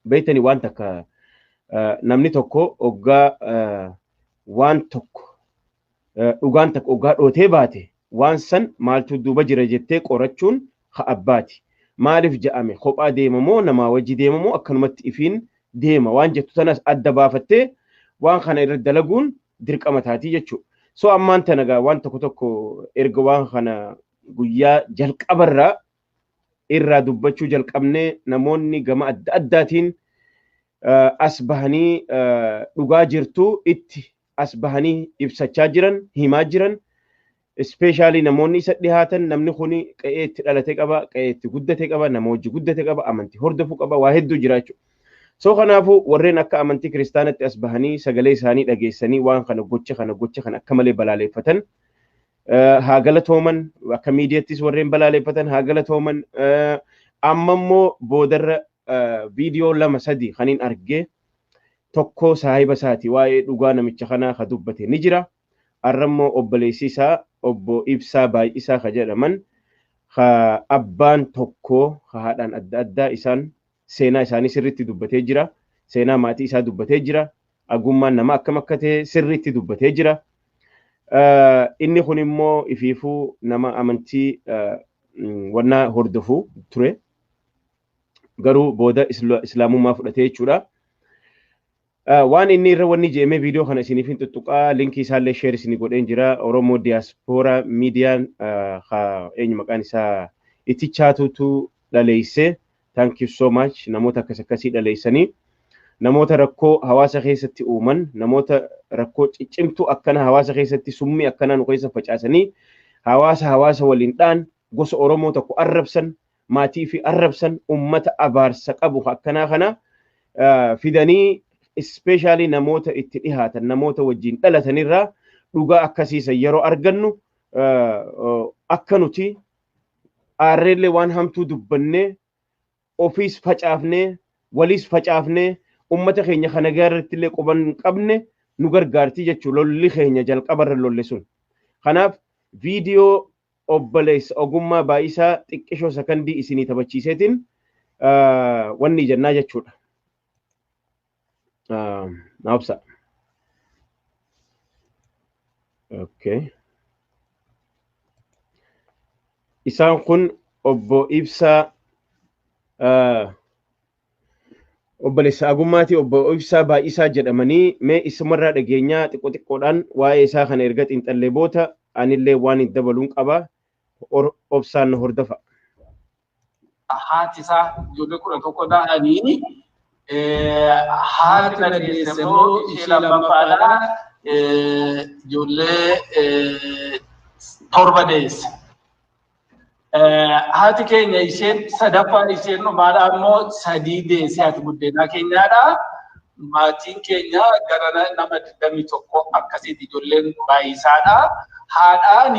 Beektanii waan takka namni tokko oggaa waan tokko dhugaan takka oggaa dhootee baate waan san maaltu duuba jira jettee qorachuun ha abbaati. Maaliif ja'ame kophaa deemamoo namaa wajji deemamoo akkanumatti ifiin deema waan jettu tanas adda baafattee waan kana irra dalaguun dirqama taatii jechuudha. So ammaan tana gaa waan tokko tokko erga waan kana guyyaa jalqabarraa irraa dubbachuu jalqabnee namoonni gama adda addaatiin as bahanii dhugaa jirtu itti as bahanii ibsachaa jiran himaa jiran. Especially namoonni isa dhihaatan namni kuni qe'ee itti dhalate qaba, qe'ee itti guddate qaba, nama wajji guddate qaba, amantii hordofuu qaba, waa hedduu jira jechuudha. So kanaafuu warreen akka amantii kiristaanatti as bahanii sagalee isaanii dhageessanii waan kana gocha kana gocha kana akka malee balaaleffatan haa galatooman, akka miidiyaattis warreen balaaleffatan haa galatooman. Amma immoo boodarra viidiyoo 2-3 kaniin argee tokko saahiba isaati waa'ee dhugaa namicha kanaa ka dubbate ni jira. Arrammoo obboleessi isaa obbo Ibsaa Baay'isaa ka jedhaman ka abbaan tokko ka haadhaan adda addaa isaan seenaa isaanii sirriitti dubbatee jira. Seenaa maatii isaa dubbatee jira. Agummaan nama akkam akka ta'e sirriitti dubbatee jira. Inni kun immoo ifiifuu nama amantii wannaa hordofu ture. Garuu booda islaamummaa fudhatee jechuudha. Waan inni irra wanni jeemee viidiyoo kana isiniif hin tuttuqaa linkii isaallee sheer isinii godheen jira. Oromoo Diyaaspooraa miidiyaan eenyu maqaan isaa Itichaatutu dhaleessee. Thank you so much. Namoota akkas akkasii dhaleessanii namoota rakkoo hawaasa keessatti uuman, namoota rakkoo ciccimtuu akkana hawaasa keessatti summii akkanaa nu keessa facaasanii hawaasa hawaasa waliin dhaan gosa Oromoo tokko arrabsan, maatii fi arrabsan, ummata abaarsa qabu akkanaa kana fidanii especially namoota itti dhihaatan, namoota wajjin dhalatanirraa dhugaa akkasiisan yeroo argannu akka nuti aarreellee waan hamtuu dubbannee ofiis facaafnee waliis facaafnee ummata keenya kana gaarratti illee quban hin qabne nu gargaarti jechuudha. Lolli keenya jalqabarra lolle sun. Kanaaf viidiyoo obboleessa Ogummaa Baay'isaa xiqqishoo sakandii isinii taphachiiseetiin wanni jennaa jechuudha. Na obsa. Okay. Isaan kun obbo Ibsaa obboleessa Agummaatii obbo Ibsaa Baay'isaa jedhamanii mee isumarraa dhageenyaa xiqqoo xiqqoodhaan waa'ee isaa kana erga xiinxallee booda anillee waan hin dabaluun qaba. Obsaan na hordofa. Haati isaa ijoollee 11 ta'anii haati na deesse immoo ishee lammaffaadha. Ijoollee 7 deesse. Haati keenya isheen sadaffaan isheen dhumaadha immoo 3 deesse haati buddeenaa keenyaadha. Maatiin keenya gara nama 21 akkasitti ijoolleen baay'isaadha. Haadhaan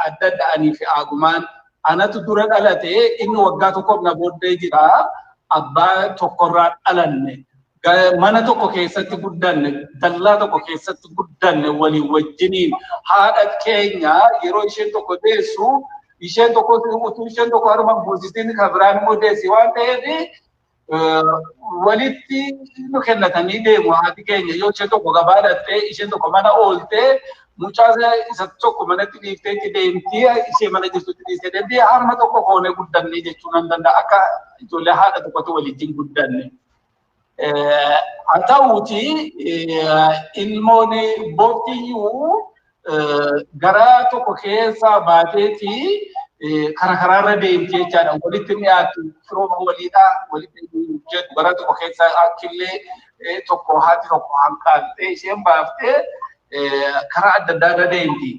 adda adda'anii fi agumaan anatu dura dhalate inni waggaa tokkoof na booddee jira. Abbaa tokkorraa dhalanne. Mana tokko keessatti guddanne, dallaa tokko keessatti guddanne walii wajjiniin haadha keenya yeroo isheen tokko deessu isheen tokko utuu isheen tokko harma buusisiin kan biraan immoo deessi waan ta'eef walitti nu kennatanii deemu haati keenya yoo isheen tokko gabaa dhattee isheen tokko mana ooltee mucaa isa tokko manatti dhiiftee itti deemti ishee mana jirtutti dhiistee deemti harma tokko foonee guddanne jechuu nan danda'a akka ijoollee haadha tokkotti walitti guddanne. Haa ta'uuti ilmoon booftiyyuu gara tokko keessa baateeti kara karaarra deemti jechaadha. Walitti dhiyaatu firooma waliidha walitti jedhu gara tokko keessa akkillee tokko haati tokko hanqaaftee isheen baaftee karaa adda addaarra deemti.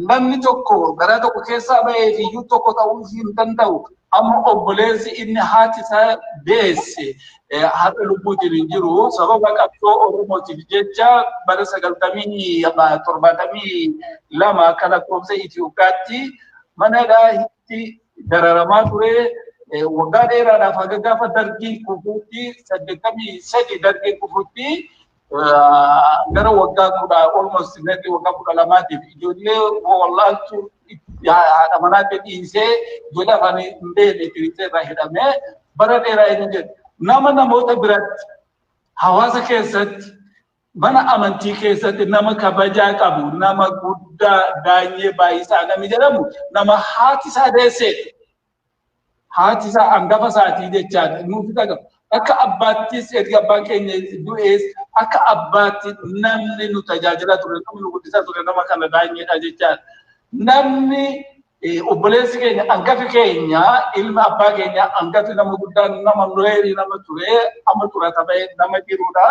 Namni tokko gara tokko keessaa bahee fi iyyuu tokko ta'uu hin danda'u. Amma obboleessi inni haati isaa deesse haadha lubbuutiin hin jiru. Sababa qabsoo Oromootiif jecha bara 1972 akka lakkoofsa Itoophiyaatti mana hidhaatti dararamaa ture. Waggaa dheeraadhaaf haga gaafa dargiin kufuutti 83 dargiin kufuutti gara waggaa kudha almost waggaa 12tiif ijoollee wallaaltuu haadha manaatti dhiisee ijoollee afaan hin beekne dhiisee irraa hidhamee Bara dheeraa inni jedhu nama namoota biratti hawaasa keessatti mana amantii keessatti nama kabajaa qabu nama guddaa Daanyee Baay'isaa namni jedhamu nama haati isaa deesseedha. Haati isaa hangafa isaatii jechaadha. Nuuf dhaga'u. Akka abbaattis erga abbaan keenya du'ees akka abbaatti namni nu tajaajilaa ture namni nu guddisaa ture nama kana Daanyeedha jechaadha. Namni obboleessi keenya hangafi keenya ilma abbaa keenya hangafi nama guddaa nama looyerii nama ture amma xurata ba'e nama jirudha.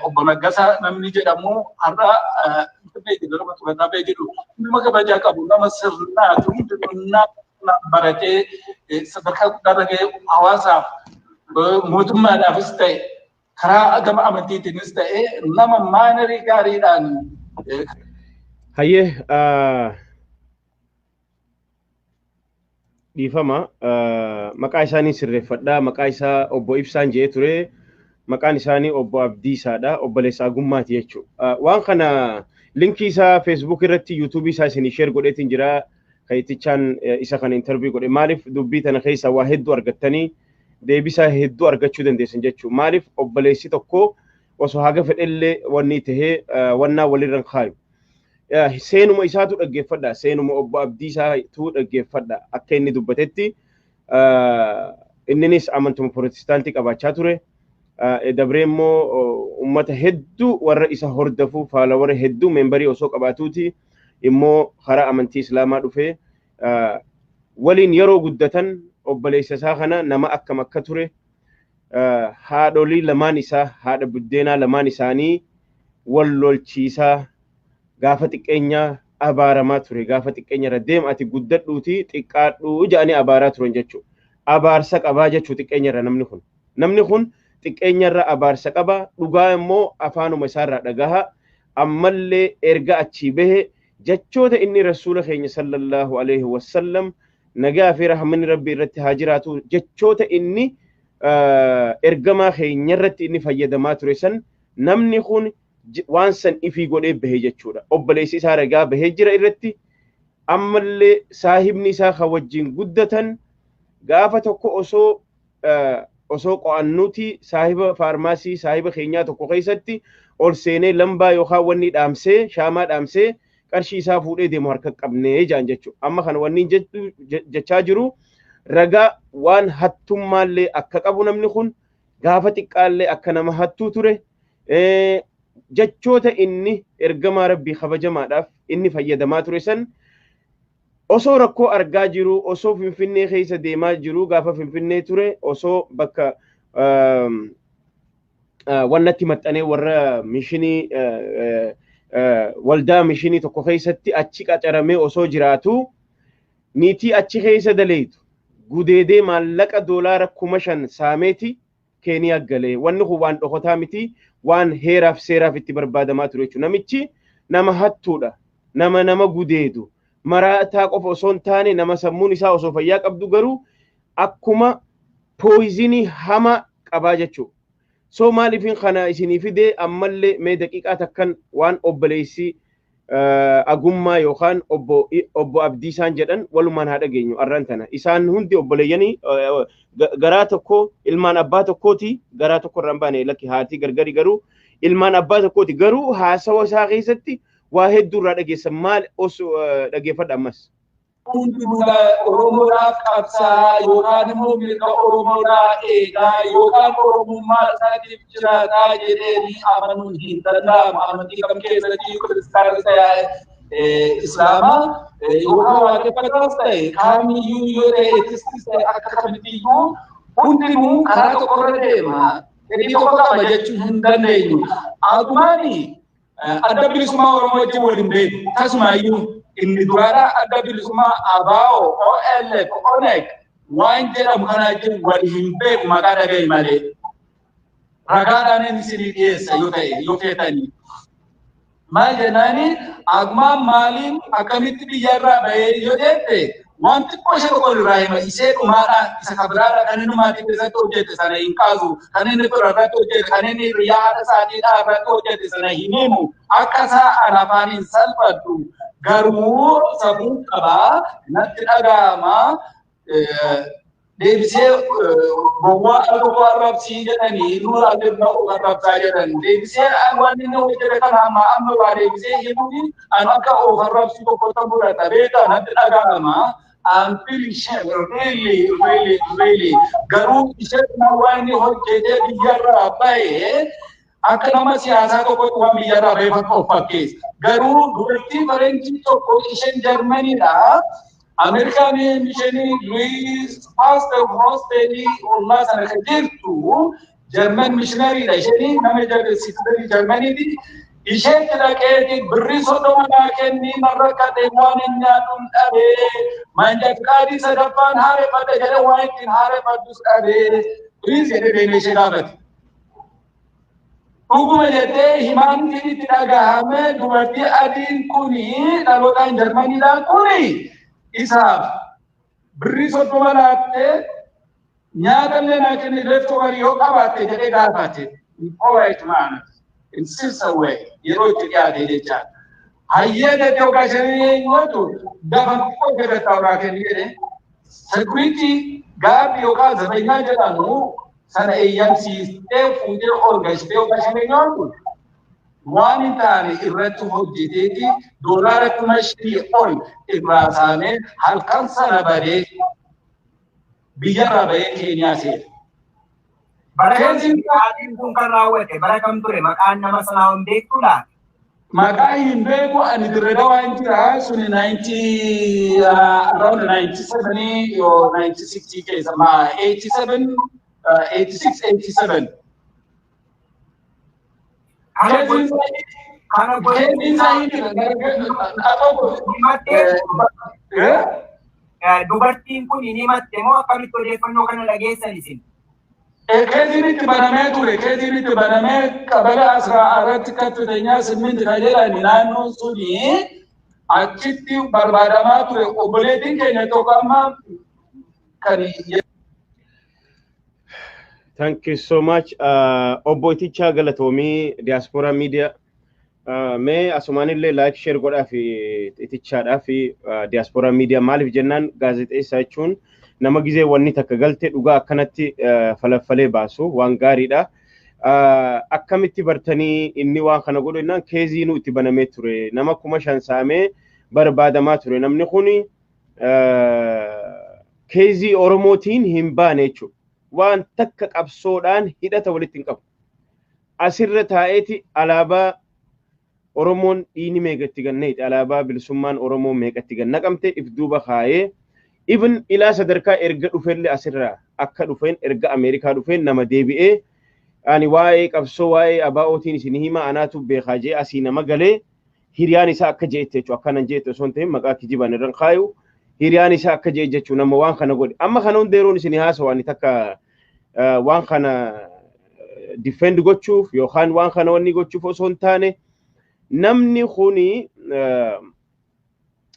Obbo Naggasaa namni jedhamu har'a nama xurata ba'e jedhu nama kabajaa qabu nama sirnaatu nama baratee sadarkaa guddaa ga'e hawaasaaf mootummaadhaafis ta'e karaa gama amantiitiinis ta'e nama maanarii gaariidhaan. Hayyee dhiifama maqaa isaanii sirreeffadhaa. Maqaa isaa obbo Ibsaan jedhee ture. Maqaan isaanii obbo Abdiisaadha. Obboleessa Agummaati jechuudha. Waan kana linkii isaa Facebook irratti YouTube isaa isinii share godheetiin jira. Kayitichaan isa kana interview godhe. Maaliif dubbii tana keessa waa hedduu argattanii deebisaa hedduu argachuu dandeessan jechuudha. Maaliif obboleessi tokko osoo haga fedhellee wanni tahee wannaa walirra kaayu. Seenuma isaatu dhaggeeffadha. Seenuma obbo Abdiisaatu dhaggeeffadha. Akka inni dubbatetti inninis amantuma Pirootestaantii qabaachaa ture. Dabree immoo uummata hedduu warra isa hordofu faalawara hedduu membarii osoo qabaatuuti immoo karaa amantii Islaamaa dhufee waliin yeroo guddatan obboleessa isaa kana nama akkam akka ture haadholii lamaan isaa haadha buddeenaa lamaan isaanii wal lolchiisaa gaafa xiqqeenyaa abaaramaa ture. Gaafa xiqqeenya irra deema ati guddadhuuti xiqqaadhuu jedhanii abaaraa turan jechuudha. Abaarsa qabaa jechuu xiqqeenya irra namni kun. Namni kun xiqqeenya irra abaarsa qaba. Dhugaa immoo afaanuma isaarraa dhagaha. Ammallee erga achii bahe jechoota inni rasuula keenya sallallahu alaihi wasallam nagaa fi rahmanni rabbii irratti haa jiraatu jechoota inni ergamaa keenya irratti inni fayyadamaa ture san namni kun waan san ifii godhee bahe jechuudha. Obboleessi isaa ragaa bahee jira irratti ammallee saahibni isaa kan wajjin guddatan gaafa tokko osoo osoo qo'annuuti saahiba faarmaasii saahiba keenyaa tokko keessatti ol seenee lambaa yookaan wanni dhaamsee shaamaa dhaamsee qarshii isaa fuudhee deemu harka qabnee jaan jechuudha. Amma kana wanni jechaa jiru ragaa waan hattummaallee akka qabu namni kun gaafa xiqqaallee akka nama hattuu ture jechoota inni ergamaa rabbii kabajamaadhaaf inni fayyadamaa ture san osoo rakkoo argaa jiru osoo Finfinnee keessa deemaa jiru gaafa Finfinnee ture osoo bakka wannatti maxxanee warra mishinii waldaa mishinii tokko keessatti achi qacaramee osoo jiraatu niitii achi keessa daleetu gudeedee maallaqa $5,000 saameeti Keeniyaa galee. Wanni kun waan dhokotaa miti waan heeraaf seeraaf itti barbaadamaa ture jechuudha. Namichi nama hattuudha. Nama nama gudeedu. Maraataa qofa osoo hin taane nama sammuun isaa osoo fayyaa qabdu garuu akkuma pooyizinii hamaa qabaa jechuudha. So maaliifin kana isinii fidee ammallee mee daqiiqaa takkan waan obboleessi Agummaa yookaan obbo Abdiisaan jedhan walumaan haa dhageenyu arran tana. Isaan hundi obboleeyyanii garaa tokko ilmaan abbaa tokkooti garaa tokko irraa hin baane lakki haati gargari garuu ilmaan abbaa tokkooti garuu haasawa isaa keessatti waa hedduu irraa dhageessan maal osoo dhageeffadha ammas. Hundinuu Oromoodhaaf qabsaa yookaan immoo mirga Oromoodhaa eegaa yookaan Oromummaa isaatiif jiraataa jedhanii amanuun hin danda'amu. Amantii kam keessatti kiristaanaa ta'e Islaamaa yookaan waaqeffataas ta'e kamiyyuu yoo ta'e eetistis ta'e akka kamittiyyuu hundinuu karaa tokkorra deema. Fedhii tokko qaba jechuun hin dandeenyu. Agumaani adda bilisummaa Oromoo wajjin waliin beeku. Tasumaayyuu inni duraadha adda bilisummaa ABO, OLF, ONEG waan jedhamu kana wajjin wal hin beeku maqaa dhaga'i malee. Ragaadhaan inni isinii dhiyeessa yoo ta'e yoo feetanii. Maal jennaani agumaan maaliin akkamitti biyyarraa bahee yoo jette waan xiqqoo ishee tokko irraa hima ishee dhumaadha isa kabiraadha kan inni maatii keessatti hojjete sana hin kaasu kan inni fira irratti hojjete kan inni hiriyaa haadha isaatiidhaa irratti hojjete sana hin himu akka isaa an afaan hin salphadhu garuu safuu qabaa natti dhaga'ama. Deebisee gowwaa tokko arrabsii jedhanii nurraa deemna of arrabsaa jedhan. Deebisee waan inni hojjete kana amma amma waa deebisee himuuni an akka of arrabsii tokkotti fudhata. Beekaa natti dhaga'ama. I'm feeling shame, really, really, really. Garuu ishee waan inni hojjete biyyarraa bahee akka nama siyaasaa tokkotti waan biyyarraa bahee of fakkeessa. Garuu dubartii faranjii tokko isheen Jarmaniidha. Ameerikaan mishinii Louis Pasteur Hostelii ollaa sana kan jirtu Jarman mishinariidha. Isheen nama citizenii Jarmaniiti. Isheetti dhaqeeti birrii 30 naa kennii narra kadhee waan hin nyaadhuun dhabee manjaqaadii sadaffaan haareffadha jedhee waan ittiin haareffadhus dhabee please jedhee deemee ishee gaafate. Dhuguma jettee himaantiin itti dhagahame dubartii adiin kuni dhalootaan Jarmaniidhaan kuni isaaf birrii 30 laattee nyaata illee naa kenni leftover yoo qabaatte jedhee gaafate. Polite man in sincere way yeroo itti dhiyaate jechaadha. Hayyee jettee hoggaa isheen nyaatu dafa xiqqoo jedhetta irraa kenni jedhee security guard yookaan zabanyaa jedhamu sana eeyyamsiistee fuutee ol galchitee hoggaa isheen nyaatu waan hin taane irratti hojjeteeti doolaara 5,000 ol irraa saamee halkan sana badee biyyarraa bahee Keeniyaa seene. Bara kam kun kan raawwate bara kam ture maqaan nama sanaa hin beektuu laata? Maqaa hin beeku ani Dirree Dawaa jira suni 90 around 97 or 96 keessa ma 87 86 87. Kana dubartiin kun ni himatte moo akkamitti odeeffannoo kana dhageessan isin? Caseiin itti banamee ture. Caseiin itti banamee qabala 14 ከፍተኛ 8 kan jedhani naannoon suni achitti barbaadamaa ture. Obboleettiin keenya tokko amma kan Thank you so much. Obbo Itichaa Galatoomii Diaspora Media. Mee asumaanillee like share godhaa fi Itichaadhaa fi Diaspora Media maaliif jennaan gaazexeessaa jechuun nama gizee wanni takka galte dhugaa akkanatti falaffalee baasu waan gaariidha. Akkamitti bartanii inni waan kana godhu jennaan caseiinuu itti banamee ture. Nama 5,000 saamee barbaadamaa ture. Namni kuni caseii Oromootiin hin baane jechuudha. Waan takka qabsoodhaan hidhata walitti hin qabu. Asirra taa'eeti alaabaa Oromoon dhiini meeqatti ganneeti alaabaa bilisummaan Oromoo meeqatti gannaqamte if duuba kaayee even ilaa sadarkaa erga dhufellee asirraa akka dhufeen erga Ameerikaa dhufeen nama deebi'ee ani waa'ee qabsoo waa'ee abaa'ootiin isin hima anaatu beekaa jee asii nama galee hiriyaan isaa akka jeette jechuudha akkanan jeette osoo hin ta'in maqaa kijibaan irran kaayu hiriyaan isaa akka jee jechuudha nama waan kana godhe amma kana hunda yeroon isin haasawaa ani takka waan kana defend gochuuf yookaan waan kana wanni gochuuf osoo hin taane namni kuni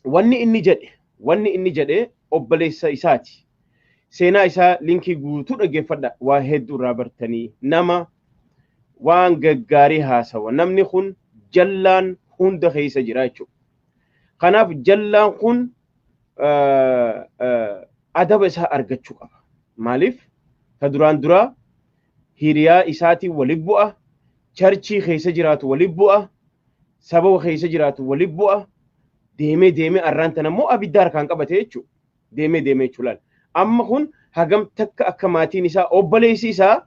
wanni inni jedhe obboleessa isaati. Seenaa isaa linkii guutuu dhaggeeffadha waa hedduu irraa bartanii nama waan gaggaarii haasawa namni kun jallaan hunda keessa jira jechuudha. Kanaaf jallaan kun adaba isaa argachuu qaba. Maaliif? Ta duraan duraa hiriyaa isaatiin walitti bu'a, churchii keessa jiraatu walitti bu'a, saba keessa jiraatu walitti bu'a, deemee deemee arraan tana immoo abidda harkaan qabate jechuudha. Deemee deemee jechuudha. Amma kun hagam takka akka maatiin isaa obboleessi isaa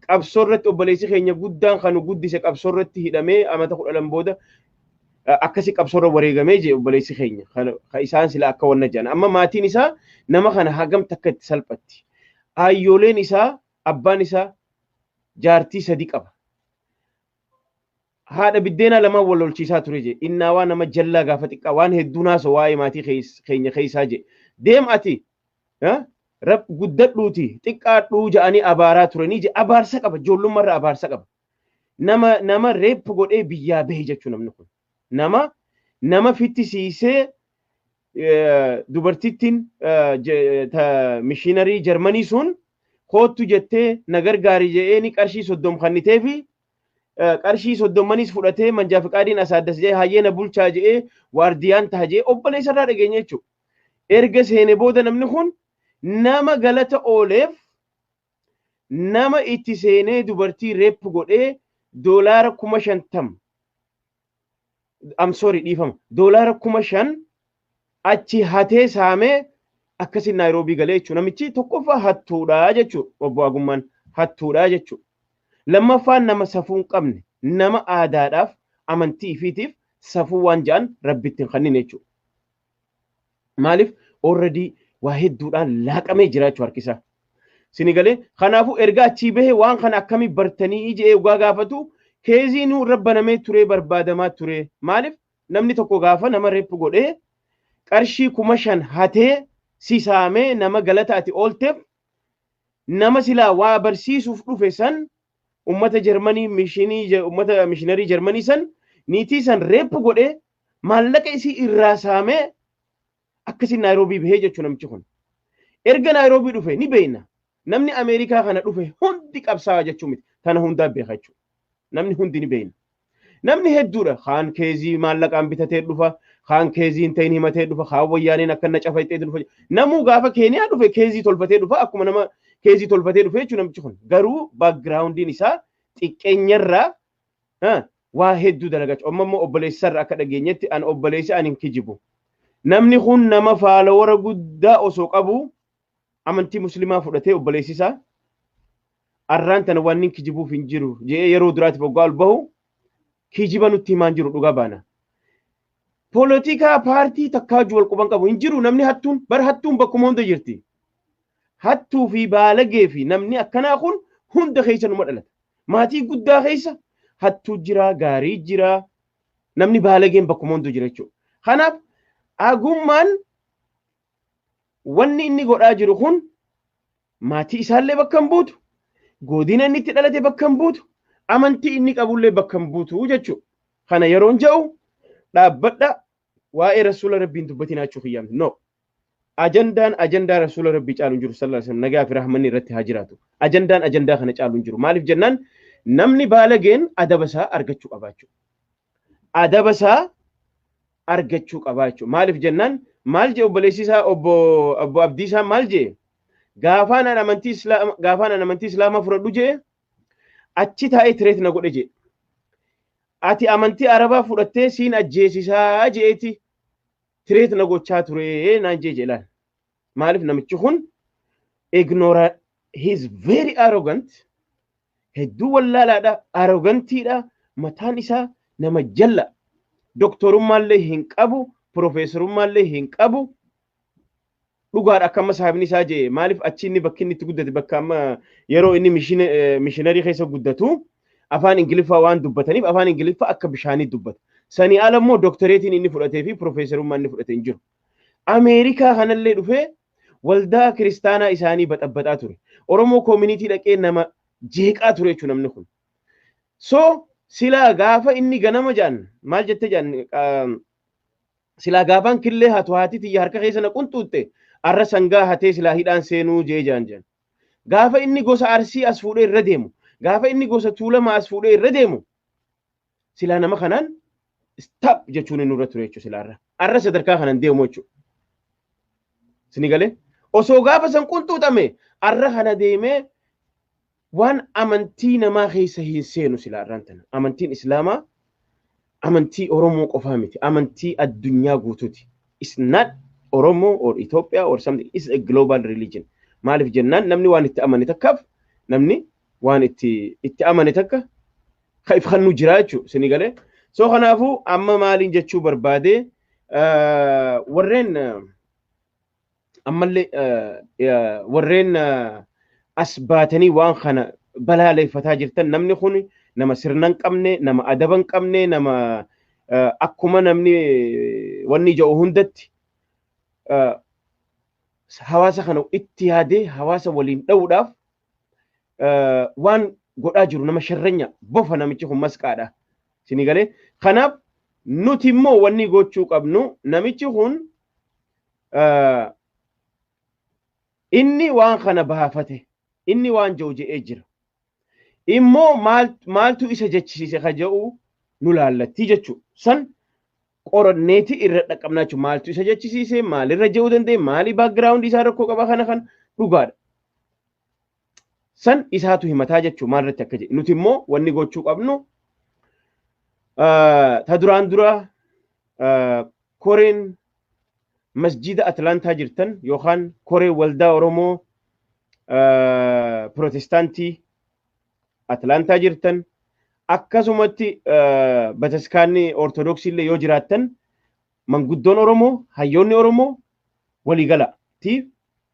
qabsoo irratti obboleessi keenya guddaan kan guddise qabsoo irratti hidhamee amata 12 booda akkasi qabsoo irra wareegamee jee obboleessi keenya kan isaan sila akka wanna jedhan. Amma maatiin isaa nama kana hagam takka itti salphatti. Ayyooleen isaa abbaan isaa jaartii sadi qaba. Haadha biddeenaa lamaan wal lolchiisaa ture jee innaa waan nama jallaa gaafa xiqqaa waan hedduu naasoo waa'ee maatii keenya keessaa jee deem ati rab guddadhuuti xiqqaadhuu ja'anii abaaraa turanii je abaarsa qaba ijoollummaarra abaarsa qaba. Nama rape godhee biyyaa bahe jechuu namni kun. Nama fittisiisee dubartittiin missionary Jarmanii sun koottu jettee na gargaari jedheeni qarshii 30 kanniteefi qarshii soddommanis fudhatee manjaa fiqaadiin asaaddas jedhee hayyee na bulchaa jedhee waardiyaan taha jedhee obboleessa irraa dhageenya jechuudha. Erga seene booda namni kun Nama galata ooleef nama itti seenee dubartii rape godhee $50,000, I'm sorry, dhiifama, $5,000 achi hatee saamee akkasin Naayiroobii galee jechuudha. Namichi tokkoffaa hattuudha jechuudha. Obbo Agummaan hattuudha jechuudha. Lammaffaan nama safuu hin qabne, nama aadaadhaaf amantii ifiitiif safuu waan jedhan rabbitti hin kennin jechuudha. Maaliif? Already waa hedduudhaan laaqamee jiraachuu harkisaa. Sini galee? Kanaafuu erga achii bahee waan kana akkamii bartanii ijee dhugaa gaafatu case nuu irra banamee ture, barbaadamaa ture. Maaliif? Namni tokko gaafa nama rape godhee qarshii 5,000 hatee sisaamee, nama galata ati oolteef, nama silaa waa barsiisuuf dhufe san, ummata Jarmanii mishinii, ummata mishiinarii Jarmanii san, niitii san rape godhee maallaqa isii irraa saamee akkasiin Naayiroobii bahee jechuu namichi kun. Erga Naayiroobii dhufe ni beekna. Namni Ameerikaa kana dhufe hundi qabsaa'aa jechuu miti. Tana hundaa beeka jechuudha. Namni hundi ni beekna. Namni hedduudha. Kaan case maallaqaan bitatee dhufa. Kaan case hin ta'in himatee dhufa. Kaan wayyaaneen akka na cafayxee dhufa. Namuu gaafa Keeniyaa dhufe case tolfatee dhufa. Akkuma nama case tolfatee dhufe jechuudha namichi kun. Garuu backgroundiin isaa xiqqeenyarraa waa hedduu dalagachuu. Amma immoo obboleessarra akka dhageenyetti, an obboleessi ani hin kijibu. Namni kun nama follower guddaa osoo qabu amantii musliimaa fudhatee, obboleessisaa arraan tana waan inni kijibuuf hin jiru jedhee yeroo duraatiif waggaa ol bahu kijiba nutti himaan jiru, dhugaa baana. Poolitikaa paartii takkaa wajji wal quban qabu hin jiru. Namni hattuun bara hattuun bakkuma hunda jirti. Hattuu fi baalagee fi namni akkanaa kun hunda keessa numa dhalata. Maatii guddaa keessa hattuu jira, gaarii jira, namni baalageen bakkuma hunda jira jechuudha. Kanaaf agummaan wanni inni godhaa jiru kun maatii isaallee bakka hin buutu, godina inni itti dhalate bakka hin buutu, amantii inni qabullee bakka hin buutu jechuudha. Kana yeroon jedhu dhaabbadha, waa'ee rasuula rabbiin dubbatinaa jechuu kiyyaamti. No. Ajandaan ajandaa rasuula rabbii caalu hin jiru, sallallahu alaihi wasallam, nagaa fi rahmanni irratti haa jiraatu. Ajandaan ajandaa kana caalu hin jiru. Maaliif jennaan, namni baalageen adaba isaa argachuu qaba jechuudha. Adaba isaa argachuu qaba jechuudha. Maaliif jennaan, maal jee obboleessi isaa obbo Abdiisaa maal jee? Gaafaan an amantii islaamaa fudhadhu jee, achi taa'ee threat na godhe jee. Ati amantii arabaa fudhattee siin ajjeesisaa jeeti threat na gochaa ture naan jee jedhaan. Maaliif? Namichi kun ignora, he is very arrogant, hedduu wallaalaadha, arrogantiidha, mataan isaa nama jalla, doktorummaallee hin qabu, piroofeesarummaallee hin qabu. Dhugaadha akka amma saahibni isaa jee. Maaliif? Achi inni bakki inni itti guddate, bakka amma yeroo inni mishiinarii keessa guddatu afaan Ingiliffaa waan dubbataniif afaan Ingiliffaa akka bishaanii dubbata. Sanii ala immoo doktoreetiin inni fudhatee fi piroofeesarummaa inni fudhate hin jiru. Ameerikaa kanallee dhufee waldaa kiristaanaa isaanii baxabbaxaa ture. Oromoo community dhaqee nama jeeqaa ture jechuudha namni kun. So silaa gaafa inni ganama jedhan maal jette jedhan, silaa gaafaan killee hatu haati tiyya harka keessa na qunxuutte, arra sangaa hatee silaa hidhaan seenuu jee jaan jedhan. Gaafa inni gosa Arsii as fuudhee irra deemu, gaafa inni gosa Tuulamaa as fuudhee irra deemu, silaa nama kanaan stop jechuun inni nurra ture jechuudha silaarra. Arra sadarkaa kanan deemu jechuudha. Sini galee? Osoo gaafa san qunxuuxame arra kana deemee waan amantii namaa keessa hin seenu silaarraan tana. Amantiin Islaamaa amantii Oromoo qofaa miti. Amantii addunyaa guutuuti. It's not Oromo or Ethiopia or something. It's a global religion. Maaliif jennaan, namni waan itti amane takkaaf, namni waan itti amane takka ka if kannu jira jechuudha. Sini galee? So kanaafuu amma maaliin jechuu barbaade, warreen ammallee warreen as baatanii waan kana balaaleeffataa jirtan, namni kun nama sirna hin qabne, nama adaba hin qabne, nama akkuma namni wanni jedhu hundatti hawaasa kana itti yaadee hawaasa waliin dha'uudhaaf waan godhaa jiru, nama sharranya bofa, namichi kun masqaadha. Sini galee? Kanaaf nuti immoo wanni gochuu qabnu, namichi kun inni waan kana baafate, inni waan jiru je'ee jira. Immoo maaltu isa jechisiise ka jedhu nu laallattii jechuudha. San Qoranneeti irra dhaqqabnaa jechuudha. Maaltu isa jechisiise, maalirra je'uu danda'e, maali background isaa rakkoo qaba kana kan dhugaadha. San isaatu himataa jechuudha maalirratti akka jedhe. Nuti immoo wanni gochuu qabnu ta duraan dura koreen masjida Atlaantaa jirtan yookaan koree waldaa Oromoo Protestaantii Atlaantaa jirtan, akkasumatti bataskaanni Ortodoksii illee yoo jiraattan, manguddoon Oromoo, hayyoonni Oromoo waliigalatti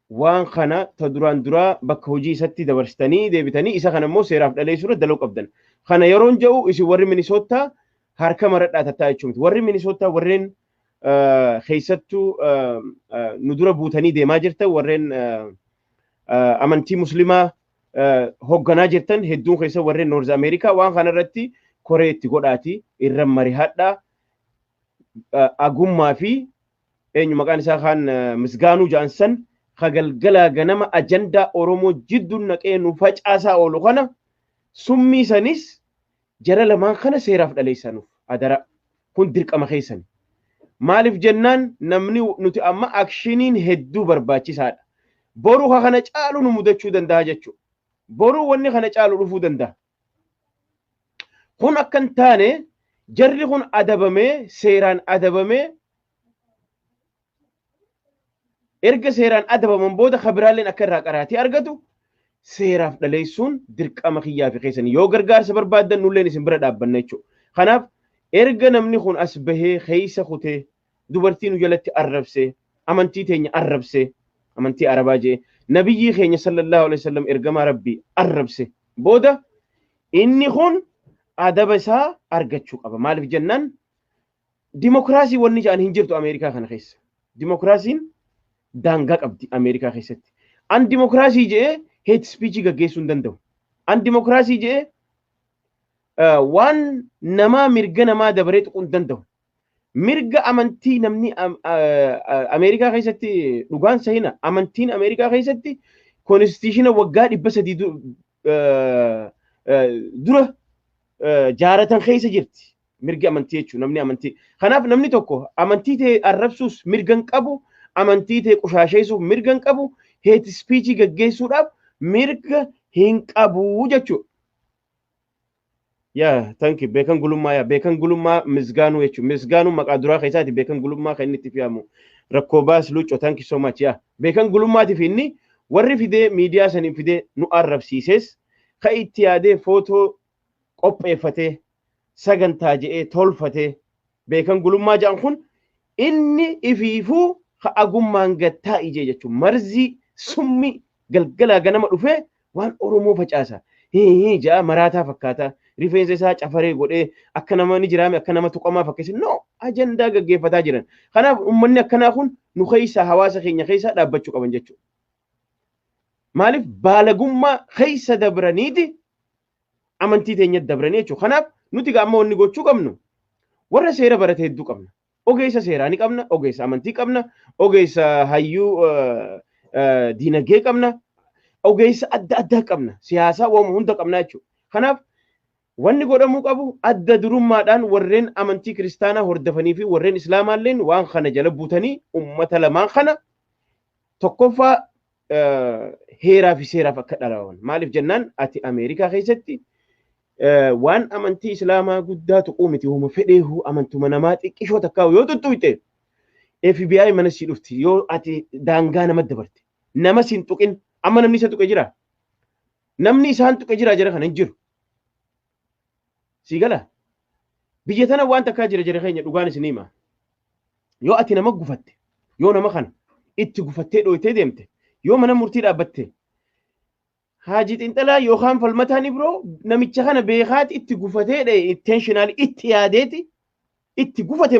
waan kana ta duraan duraa bakka hojii isatti dabarsitanii deebitanii isa kana immoo seeraaf dhaleessuudha dalaguu qabdan. Kana yeroon jedhu isin warri Minisoottaa harka maradhaa tattaa jechuun warri Minisoottaa warreen keessattuu nu dura buutanii deemaa jirtan, warreen amantii muslimaa hoogganaa jirtan hedduun keessa, warreen North Ameerikaa waan kana irratti koree itti godhaati irra marihadhaa. Agummaa fi eenyu maqaan isaa kaan Misgaanuu Jaansan ka galgalaa ganama ajandaa Oromoo jidduun naqee nu facaasaa oolu kana summii sanis jara lamaan kana seeraaf dhaleessanuuf adara, kun dirqama keessan. Maaliif jennaan namni nuti amma actioniin hedduu barbaachisaadha. Boru ka kana caalu nu mudachuu danda'a jechuudha. Boru wanni kana caalu dhufuu danda'a. Kun akka hin taane jarri kun adabamee, seeraan adabamee, erga seeraan adabaman booda kabiraalleen akka irraa qaraatii argatu seeraaf dhaleessuun dirqama kiyyaa fi keessan. Yoo gargaarsa barbaaddan nulleen isin bira dhaabbanna jechuudha. Kanaaf erga namni kun as bahee keessa kutee dubartii nu jalatti arrabsee, amantii teenya arrabsee, amantii arabaa jee, nabiyyii keenya sallallahu alaihi wasallam, ergamaa rabbii arrabse booda inni kun adaba isaa argachuu qaba. Maaliif jennaan dimokiraasii wanni jedhan hin jirtu Ameerikaa kana keessa. Dimokiraasiin daangaa qabdi Ameerikaa keessatti. An dimokiraasii jedhee hate speech gaggeessuu hin danda'u. An dimokiraasii jedhee waan namaa mirga namaa dabaree tuquu hin danda'u. Mirga amantii namni Ameerikaa keessatti dhugaan sahina amantiin Ameerikaa keessatti constitution waggaa 300 dura jaaratan keessa jirti. Mirgi amantii jechuun namni amantii. Kanaaf namni tokko amantii ta'e arrabsuus mirga hin qabu, amantii ta'e qushaasheessuuf mirga hin qabu, hate speech gaggeessuudhaaf mirga hin qabu jechuudha. Yaa, thank you. Beekan Gulummaa, yaa Beekan Gulummaa Misgaanuu jechuudha. Misgaanuu maqaa duraa keessaati Beekan Gulummaa kan inni itti fe'amu. Rakkoo baas Luuccoo, thank you so much. Yaa Beekan Gulummaatiif inni warri fidee miidiyaa saniin fidee nu arrabsiises ka itti yaadee footoo qopheeffatee sagantaa je'ee tolfatee Beekan Gulummaa jedhan kun inni ifiifuu ka agummaan gattaa ijee jechuudha. Marzii summi galgalaa ganama dhufee waan Oromoo facaasa. Hii ja'a maraataa fakkaata. Rifeensa isaa cafaree godhee akka nama ni jiraame akka nama tuqamaa fakkeesse no ajandaa gaggeeffataa jiran. Kanaaf uummanni akkanaa kun nu keessa, hawaasa keenya keessa dhaabbachuu qaban jechuudha. Maaliif baalagummaa keessa dabraniiti amantii teenya dabranii jechuudha. Kanaaf nuti amma wanni gochuu qabnu warra seera barate hedduu qabna. Ogeessa seeraa ni qabna, ogeessa amantii qabna, ogeessa hayyuu diinagdee qabna, ogeessa adda addaa qabna, siyaasaa waamuma hunda qabna jechuudha. Kanaaf wanni godhamuu qabu adda durummaadhaan warreen amantii kiristaanaa hordofanii fi warreen islaamaalleen waan kana jala buutanii ummata lamaan kana tokkoffaa heeraa fi seeraaf akka dhalawan. Maaliif jennaan ati Ameerikaa keessatti waan amantii islaamaa guddaa tuquu miti, homa fedheehu amantuma namaa xiqqishoo takkaa yoo tuttuqxe FBI mana sii dhufti yoo ati daangaa nama dabarte. Nama siin tuqin, amma namni isa tuqe jira. Namni isaan tuqe jira jara kana hin jiru. Sii gala. Biyya tana waan takkaa jira jara keenya, dhugaan isin hima. Yoo ati nama gufatte, yoo nama kana itti gufattee dhooytee deemte, yoo mana murtii dhaabbatte, Haaji Xinxalaa yookaan Falmataan Ibroo namicha kana beekaati itti gufatee dha'e, intentionally itti yaadeeti itti gufate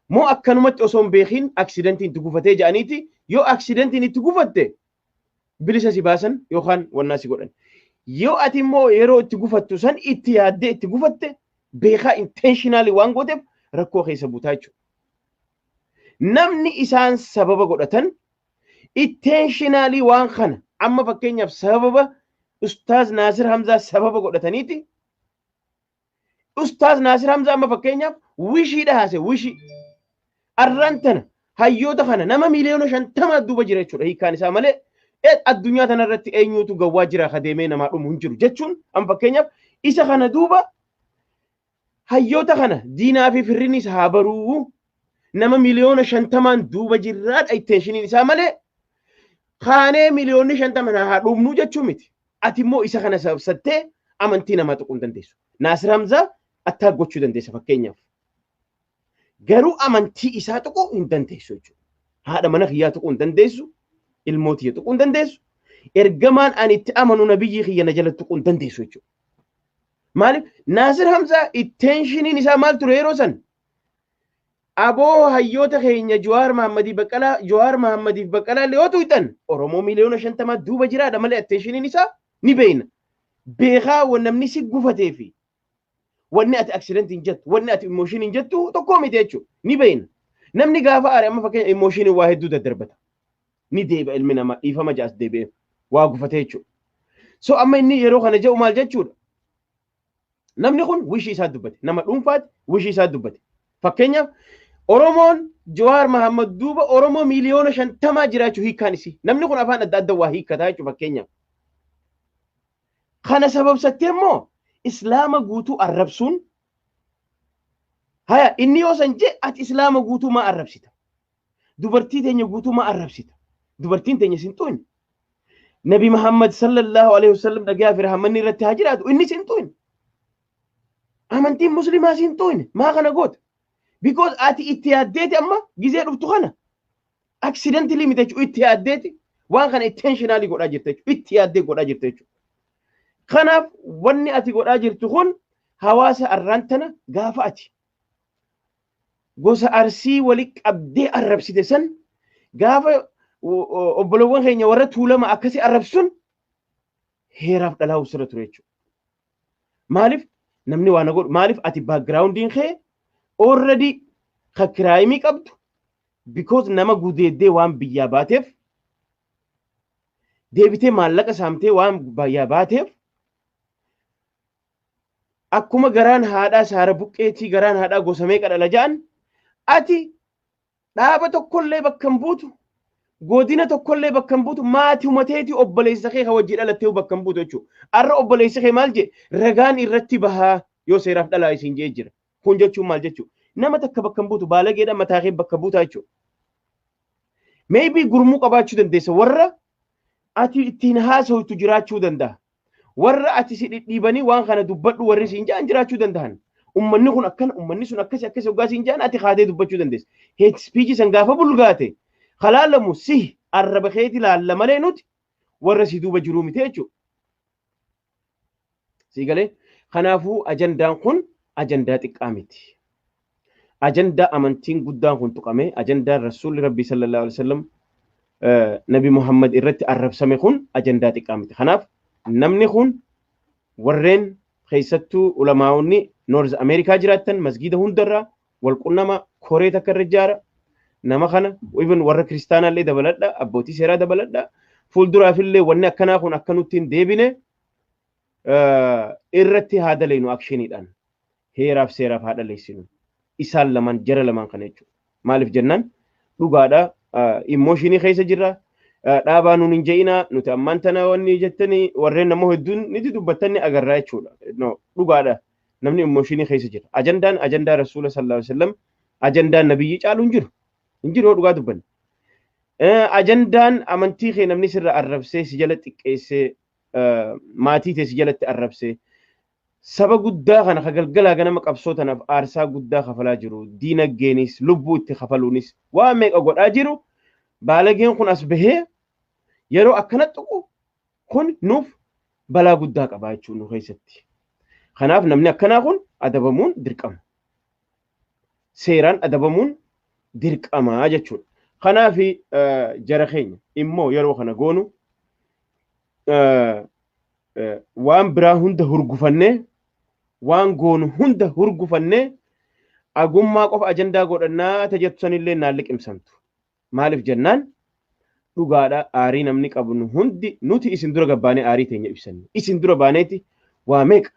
moo akkanumatti osoo hin beekin accidentiin itti gufatee jedhaniiti, yoo accidentiin itti gufatte bilisa si baasan yookaan wannaa si godhan. Yoo ati immoo yeroo itti gufattu san itti yaaddee itti gufatte, beekaa intentionally waan gooteef rakkoo keessa buutaa jechuudha. Namni isaan sababa godhatan intentionally waan kana amma fakkeenyaaf sababa Ustaaz Naasir Hamzaa sababa godhataniiti. Ustaaz Naasir Hamzaa amma fakkeenyaaf Wishiidha haase wishii. Arraan tana hayyoota kana nama 50 miliyoona duuba jira jechuudha hiikkaan isaa malee addunyaa tanarratti eenyuutu gawwaa jira ka deemee namaa dhumu hin jiru jechuun an fakkeenyaaf isa kana duuba hayyoota kana diinaa fi firrinis haa baruu nama 50 miliyoonaan duuba jirraadha intentioniin isaa malee kaanee 50 miliyoonni haa dhumnuu jechuu miti. Ati immoo isa kana sabsattee amantii namaa tuquu hin dandeessu. Naasir Hamzaa attaak gochuu dandeessa fakkeenyaaf. Garuu amantii isaa tuquu hin dandeessu jechuudha. Haadha mana kiyyaa tuquu hin dandeessu. Ilmoo tiyya tuquu hin dandeessu. Ergamaan ani itti amanu nabiyyii kiyya na jala tuquu hin dandeessu jechuudha. Maaliif Naasir Hamzaa intentioniin isaa maal ture yeroo san? Aboo hayyoota keenya Jawaar Mahammadii Baqqalaa, Jawaar Mahammadiif Baqqalaa illee yoo tuqxan Oromoo 50 miliyoona duuba jiraadha malee intentioniin isaa ni beekna. Beekaa wan namni si gufatee fi wanni ati accident hin jettu, wanni ati emotion hin jettu tokko miti jechuudha. Ni beekna. Namni gaafa aare amma fakkeenya emotion waa hedduu daddarbata. Ni deebi'a ilmi namaa dhiifama jaas deebi'ee waa gufatee jechuudha. So amma inni yeroo kana jedhu maal jechuudha? Namni kun wishii isaa dubbate. Nama dhuunfaatti wishii isaa dubbate. Fakkeenyaaf Oromoon Jawaar Mahammad duuba Oromoo 50 miliyoona jiraachuu hiikkaan isii. Namni kun afaan adda adda waa hiikkataa jechuudha fakkeenyaaf. Kana sababsattee immoo Islaama guutuu arrabsuun haya inni yoo san jee ati Islaama guutuu maa arrabsita? Dubartii teenya guutuu maa arrabsita? Dubartiin teenya sin xuqne. Nabi Muhammad sallallahu alaihi wasallam dhagaa fi rahmanni irratti haa jiraatu inni sin xuqne. Amantiin Muslimaa sin xuqne maa kana goota? Because ati itti yaaddeeti amma gizee dhuftu kana accidentally miti jechuudha, itti yaaddeeti waan kana intentionally godhaa jirta jechuudha, itti yaaddee godhaa jirta jechuudha. Kanaaf wanni ati godhaa jirtu kun hawaasa arraan tana gaafa ati gosa Arsii wali qabdee arrabsite san, gaafa obbolowwan keenya warra Tuulama akkasii arrabsuun heeraaf dhalaa sirra ture jechuudha. Maaliif namni waan godhu, maaliif ati backgroundiin kee already ka crimeii qabdu, because nama gudeeddee waan biyyaa baateef, deebitee maallaqa saamtee waan biyyaa baateef, akkuma garaan haadhaa saara buqqeetii garaan haadhaa gosa meeqa dhala ja'an, ati dhaaba tokkollee bakka hin buutu, godina tokkollee bakka hin buutu, maatii umateetii obboleessa kee ka wajjii dhalattee bakka hin buutu jechuudha. Arra obboleessi kee maal jee ragaan irratti bahaa yoo seeraaf dhalaa isin jee jira. Kun jechuun maal jechuudha? Nama takka bakka hin buutu, baalageedha mataa kee bakka buutaa jechuudha. Maybe gurmuu qabaachuu dandeessa, warra ati ittiin haasawtu jiraachuu danda'a. Warra ati si dhidhiibanii waan kana dubbadhu warri siin ja'an jiraachuu danda'an. Ummanni kun akkana, ummanni sun akkasi akkasi hoggaa siin ja'an ati kaatee dubbachuu dandeessa. Hate speech san gaafa bulgaate kalaalamu si arraba keeti laalla malee nuti warra si duuba jiruu miti jechuudha. Sii galee? Kanaafuu ajandaan kun ajandaa xiqqaa miti. Ajandaa amantiin guddaan kun tuqame, ajandaan Rasuulli Rabbii sallallahu alaihi wasallam Nabi Muhammad irratti arrabsame kun ajandaa xiqqaa miti. Kanaaf namni kun warreen keessattuu ulamaa'onni North America jiraattan masgiida hundarraa wal qunnama, koree takka irra ijaara. Nama kana even warra kiristaanaallee dabaladha, abbootii seeraa dabaladha. Fuulduraafillee wanni akkanaa kun akka nutti hin deebine irratti haa daleynu, actioniidhaan. Heeraaf seeraaf haa dhaleessinu. Isaan lamaan, jara lamaan kana jechuudha. Maaliif jennaan dhugaadha emotionii keessa jirra. Dhaabaa nuun hin je'inaa, nuti ammaan tana wanni jettanii warreen namoo hedduun niti dubbattanni agarraa jechuudha. No, dhugaadha namni emotionii keessa jira. Ajandaan ajandaa Rasuula sallallahu alaihi wasallam, ajandaan nabiyyi caalu hin jiru. Hin jiru yoo dhugaa dubbanne. Ajandaan amantii kee namni sirra arrabsee si jala xiqqeessee, maatii tee si jalatti arrabsee, saba guddaa kana ka galgalaa ganama qabsoo tanaaf aarsaa guddaa kafalaa jiru, diinagdeenis lubbuu itti kafaluunis waa meeqa godhaa jiru, baalageen kun as bahee yeroo akkana tuqu kun nuuf balaa guddaa qabaa jechuudha nu keessatti. Kanaaf namni akkanaa kun adabamuun dirqama. Seeraan adabamuun dirqamaa jechuudha. Kanaaf jara keenya immoo yeroo kana goonu waan biraa hunda hurgufannee, waan goonu hunda hurgufannee, agummaa qofa ajandaa godhannaa tajettu sanillee naan liqimsamtu. Maaliif jennaan dhugaadha aarii namni qabnu hundi nuti isin dura gabbaanee aarii teenya ibsanne. Isin dura baaneeti waa meeqa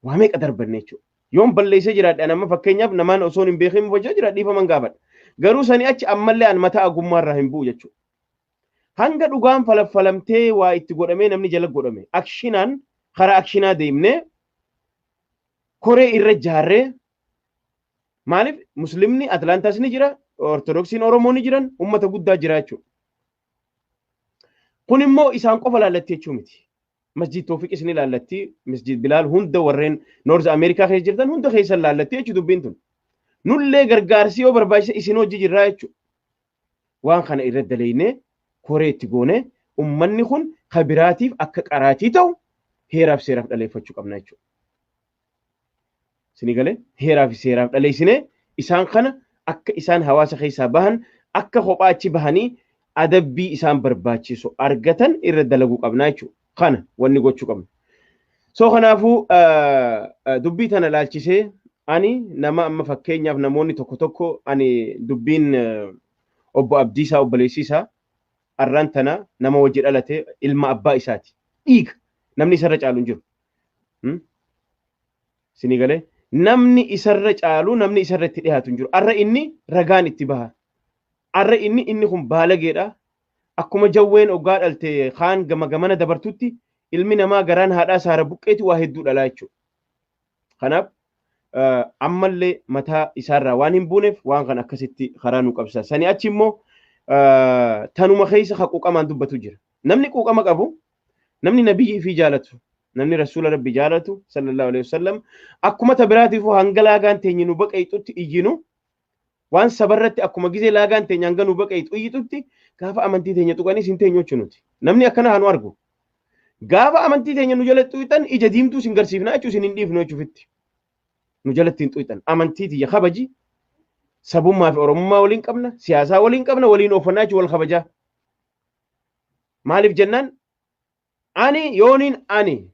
waa meeqa darbanne jechuudha. Yoon balleessee jiraadhe an amma fakkeenyaaf namaan osoo hin beekin hojjaa jira dhiifaman gaafadha. Garuu sanii achi ammallee an mataa agummaa irraa hin bu'u jechuudha. Hanga dhugaan falaffalamtee waa itti godhamee namni jala godhame akshinaan karaa akshinaa deemnee koree irra jaarree maaliif muslimni Atlaantaas ni jira, Ortodoksiin Oromoo ni jiran, uummata guddaa jira jechuudha. Kun immoo isaan qofa laallatti jechuu miti. Masjid Toofiqis ni laallatti, Masjid Bilaal hunda warreen Noorz Ameerikaa keessa jirtan hunda keessan laallatti jechuu dubbiin tun. Nullee gargaarsi yoo barbaachise isin hojii jirraa jechuudha. Waan kana irra daleeynee koree itti goonee uummanni kun kabiraatiif akka qaraatii ta'u heeraaf seeraaf dhaleeffachuu qabna jechuudha. Isinii galee heeraaf seeraaf dhaleessinee isaan kana akka isaan hawaasa keessaa bahan akka kophaa achi bahanii adabbii isaan barbaachisu argatan irra dalaguu qabna jechuudha. Kana wanni gochuu qabna. So kanaafuu dubbii tana laalchisee ani nama amma fakkeenyaaf namoonni tokko tokko ani dubbiin obbo Abdiisaa obboleessiisaa arraan tana nama wajji dhalate ilma abbaa isaati. Dhiiga namni isarra caalu hin jiru. Isinii galee namni isarra caalu namni isarra itti dhiyaatu hin jiru. Arra inni ragaan itti baha. Arra inni kun baalageedha. Akkuma jawween oggaa dhalte kaan gama gamana dabartutti ilmi namaa garaan haadhaa saara buqqeeti waa hedduu dhalaa jechuudha. Kanaaf ammallee mataa isaarraa waan hin buuneef waan kan akkasitti karaa nu qabsa. Sani achi immoo tanuma keessa ka quuqamaan dubbatu jira. Namni quuqama qabu, namni nabiyyi fi jaalatu, namni rasuula rabbi jaalatu sallallahu alaihi wasallam akkuma ta biraatiifuu hanga laagaan teenye nu baqayxutti iyyinu waan sabarratti akkuma gizee laagaan teenya hanga nu baqayxu iyyitutti gaafa amantii teenya tuqanis hin teenyu jechuu nuti. Namni akkana haa nu argu. Gaafa amantii teenya nu jala xuqxan ija diimtuu sin garsiifna jechuu sin hin dhiifnu jechuufitti. Nu jalatti hin xuqxan. Amantii tiyya kabaji. Sabummaa fi Oromummaa waliin qabna, siyaasaa waliin qabna, waliin oofannaa jechuun wal kabajaa. Maaliif jennaan ani yooniin ani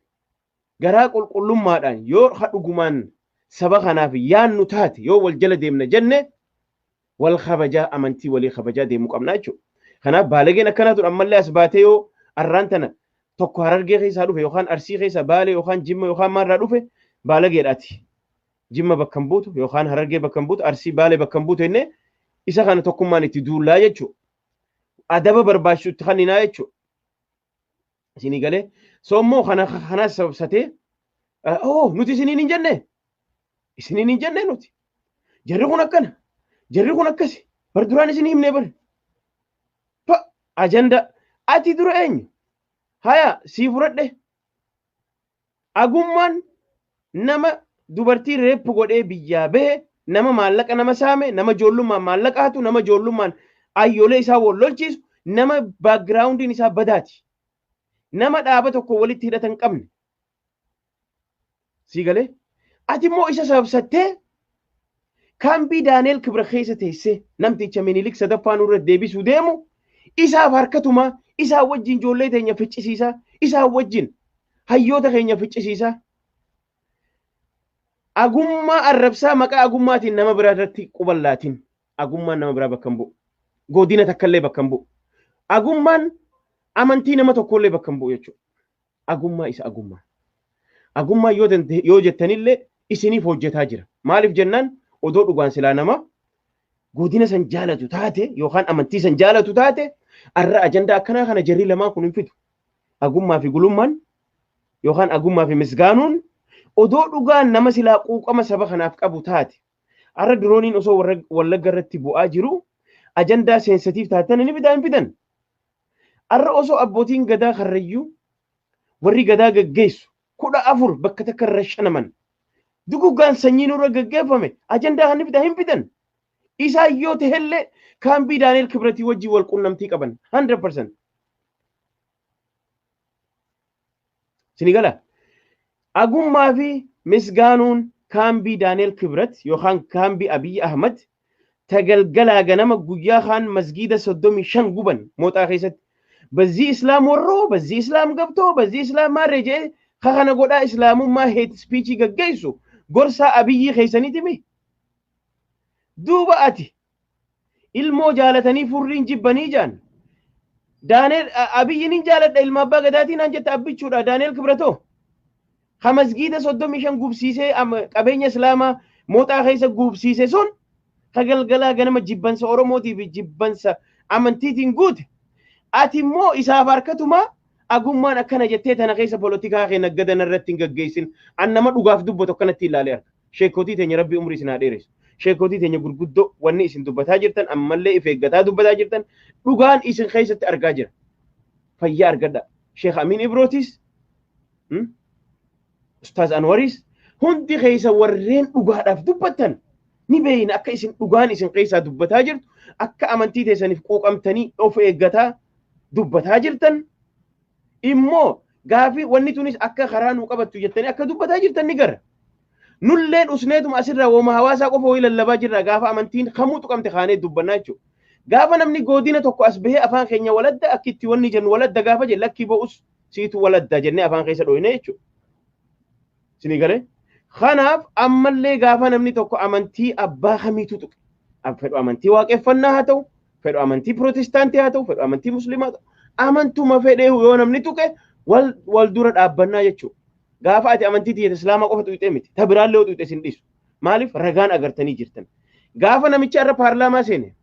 garaa qulqullummaadhaan yoo dhugumaan saba kanaaf yaannu taate yoo wal jala deemna jenne wal kabajaa amantii walii kabajaa deemuu qabna jechuudha. Kanaaf baalageen akkanaa tun ammallee as baatee yoo arraan tana tokko Harargee keessaa dhufe yookaan Arsii keessaa Baalee yookaan Jimma yookaan maalirraa dhufe baalageedhaati. Jimma bakka hin buutu yookaan Harargee bakka hin buutu Arsii Baalee bakka hin buutu jennee isa kana tokkummaan itti duullaa jechuudha. Adaba barbaachisu itti kenninaa jechuudha. Isinii galee so immoo kana kanas sababsatee oh nuti isiniin hin jenne isiniin hin jenne nuti jarri kun akkana jarri kun akkasi bar duraan isin himne bar pa ajanda ati dura eenyu haya sii fudhadhe agummaan nama dubartii reeppu godhee biyyaa bahe nama maallaqa nama saame nama ijoollummaan maallaqa hatu nama ijoollummaan ayyoolee isaa wal lolchiisu nama baakgiraawundiin isaa badaati. Nama dhaaba tokko walitti hidhata hin qabne. Sii galee ati immoo isa sababsattee kaambii Daaneel Kibra keessa teessee namticha Minilik sadaffaa nurra deebisuu deemu isaaf harkatumaa isaa wajjin ijoollee teenya ficcisiisaa isaa wajjin hayyoota keenya ficcisiisaa. Agummaa arrabsaa maqaa agummaatiin nama biraa irratti quballaatiin agummaan nama biraa bakka hin bu'u. Godina takkallee bakka hin bu'u. Agummaan amantii nama tokkollee bakka hin bu'u jechuudha. Agummaa isa agummaa. Agummaa yoo jettanillee isiniif hojjetaa jira. Maaliif jennaan odoo dhugaan silaa nama godina san jaalatu taate yookaan amantii san jaalatu taate arra ajandaa akkanaa kana jarri lamaan kun hin fidu. Agummaa fi gulummaan yookaan agummaa fi misgaanuun odoo dhugaan nama silaa quuqama saba kanaaf qabu taate arra dirooniin osoo Wallagga irratti bu'aa jiru ajandaa seensitiif taatan ni fidan hin fidan. Arra osoo abbootiin gadaa karrayyuu warri gadaa gaggeessu 14 bakka takka irra shanaman duguggaan sanyii nurra gaggeeffame ajandaa kan fidan hin fidan. Isaan yoo tahellee kaambii Daaneel Kibratii wajjin wal qunnamtii qaban 100%. Isinii gala. Agummaa fi misgaanuun kaambii Daaneel Kibrat yookaan kaambii Abiyyi Ahmad tagalgalaa ganama guyyaa kaan masgiida 35 guban mooxaa keessatti. Bazzii Islaam warroo, bazzii Islaam gabtoo, bazzii Islaam maarree jedhee kana godhaa Islaamummaa heet spiichii gaggeessu gorsaa Abiyyi keessaniiti mi? Duuba ati ilmoo jaalatanii furriin jibbanii jaan. Daaneel Abiyyiin hin jaaladha ilma abbaa gadaatiin naan jette abbichuudha Daaneel Kibratoo. Ha masgiida 35 gubsiisee qabeenya Islaamaa mooxaa keessa gubsiise sun ka galgalaa ganama jibbansa Oromootii fi jibbansa amantiitiin guute. Ati immoo isaaf harkatuma agummaan akkana jettee tana keessa polotikaa kee naggadan irratti hin gaggeessin. An nama dhugaaf dubbatu akkanatti ilaalee arga. Sheekotii teenya Rabbi umrii isin haa dheeressu. Sheekotii teenya gurguddoo wanni isin dubbataa jirtan ammallee if eeggataa dubbataa jirtan dhugaan isin keessatti argaa jira. Fayyaa argadha. Sheekh Amin Ibrootis, Ustaaz Anwaris hundi keessa warreen dhugaadhaaf dubbattan ni beeyna akka isin dhugaan isin keessaa dubbataa jirtu akka amantii teessaniif quuqamtanii of eeggataa dubbataa jirtan immoo gaafii wanni tunis akka karaa nuu qabattu jettanii akka dubbataa jirtan ni gara. Nulleen usneetuma asirraa wooma hawaasaa qofa wayii lallabaa jirra gaafa amantiin kamuu tuqamte kaanee dubbannaa jechuudha. Gaafa namni godina tokko as bahee afaan keenya waladda akka itti wanni jennu waladda gaafa jedhe lakkii bo'us siitu waladda jennee afaan keessa dhoyne jechuudha. Isinii galee? Kanaaf ammallee gaafa namni tokko amantii abbaa kamiitu tuqe. Fedhu amantii waaqeffannaa haa ta'u, fedhu amantii pirootestaantii haa ta'u, fedhu amantii musliimaa haa ta'u, amantuma fedhee yoo namni tuqe wal dura dhaabbannaa jechuudha. Gaafa ati amantii tiyya Islaamaa qofa tuqxee miti, ta biraallee yoo tuqxe sin dhiisu. Maaliif ragaan agartanii jirtan. Gaafa namicha irra paarlaamaa seene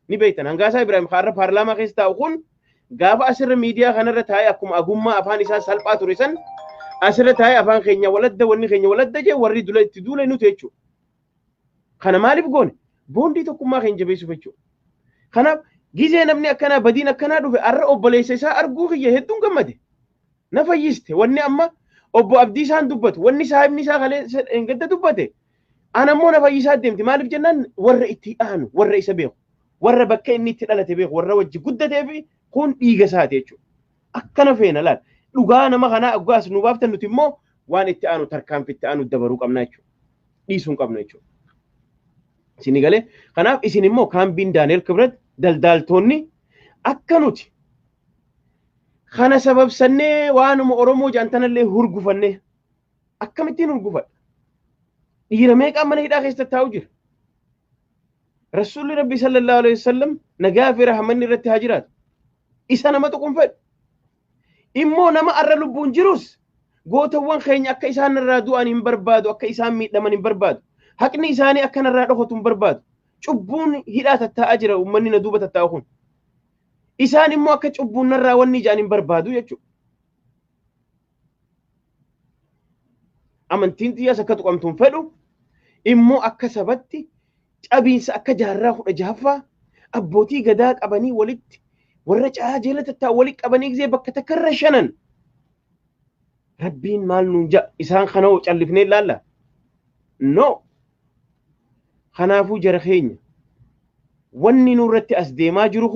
ni beektan. Hangaasaa Ibraahim irra paarlaamaa keessa taa'u kun gaafa asirra miidiyaa kanarra taa'ee akkuma agummaa afaan isaa salphaa ture san asirra taa'ee afaan keenya waladda wanni keenya waladda jee warri dula itti duule nuti jechuudha. Kana maaliif goone? Boondii tokkummaa keenya jabeessuuf jechuudha. Kanaaf gizee namni akkanaa badiin akkanaa dhufe arra obboleessa isaa arguu kiyya hedduun gammade. Na fayyiste wanni amma obbo Abdii isaan dubbatu wanni saahibni isaa kalee gadda dubbate. Ana immoo na fayyisaa deemti maaliif jennaan warra itti aanu warra isa beeku warra bakka inni itti dhalate beeku warra wajji guddatee fi kun dhiiga isaati jechuudha. Akkana feena laal dhugaa nama kanaa dhugaas nu baaftan nuti immoo waan itti aanu tarkaanfii itti aanu dabaruu qabna jechuudha. Dhiisuu hin qabnu jechuudha. Isin galee kanaaf isin immoo kaambiin Daani'el Kibret daldaaltonni akka nuti kana sababsannee waanuma Oromoo jaantanallee hurgufannee akkamittiin hurgufadha? Dhiira meeqaan mana hidhaa keessa taa'u jira? Rasuulli Rabbi sallallahu alaihi wasallam nagaa fi rahmanni irratti haa jiraatu. Isa nama tuquun fedhu. Immoo nama arra lubbuun jirus gootawwan keenya akka isaan irraa du'an hin barbaadu, akka isaan miidhaman hin barbaadu. Haqni isaanii akka narraa dhokotu hin barbaadu. Cubbuun hidhaa tattaa'aa jira uummanni na duuba tattaa'u kun. Isaan immoo akka cubbuun narraa wanni ijaan hin barbaadu jechuudha. Amantiin xiyyaas akka tuqamtu hin fedhu. Immoo akka sabatti cabiinsa akka jaarraa 16ffaa abbootii gadaa qabanii walitti warra caa jala tattaa'u walitti qabanii gisee bakka takka irra shanan. Rabbiin maal nuun ja'a isaan kana hoo callifnee ilaalla? No. Kanaafuu jara keenya wanni nurratti as deemaa jiru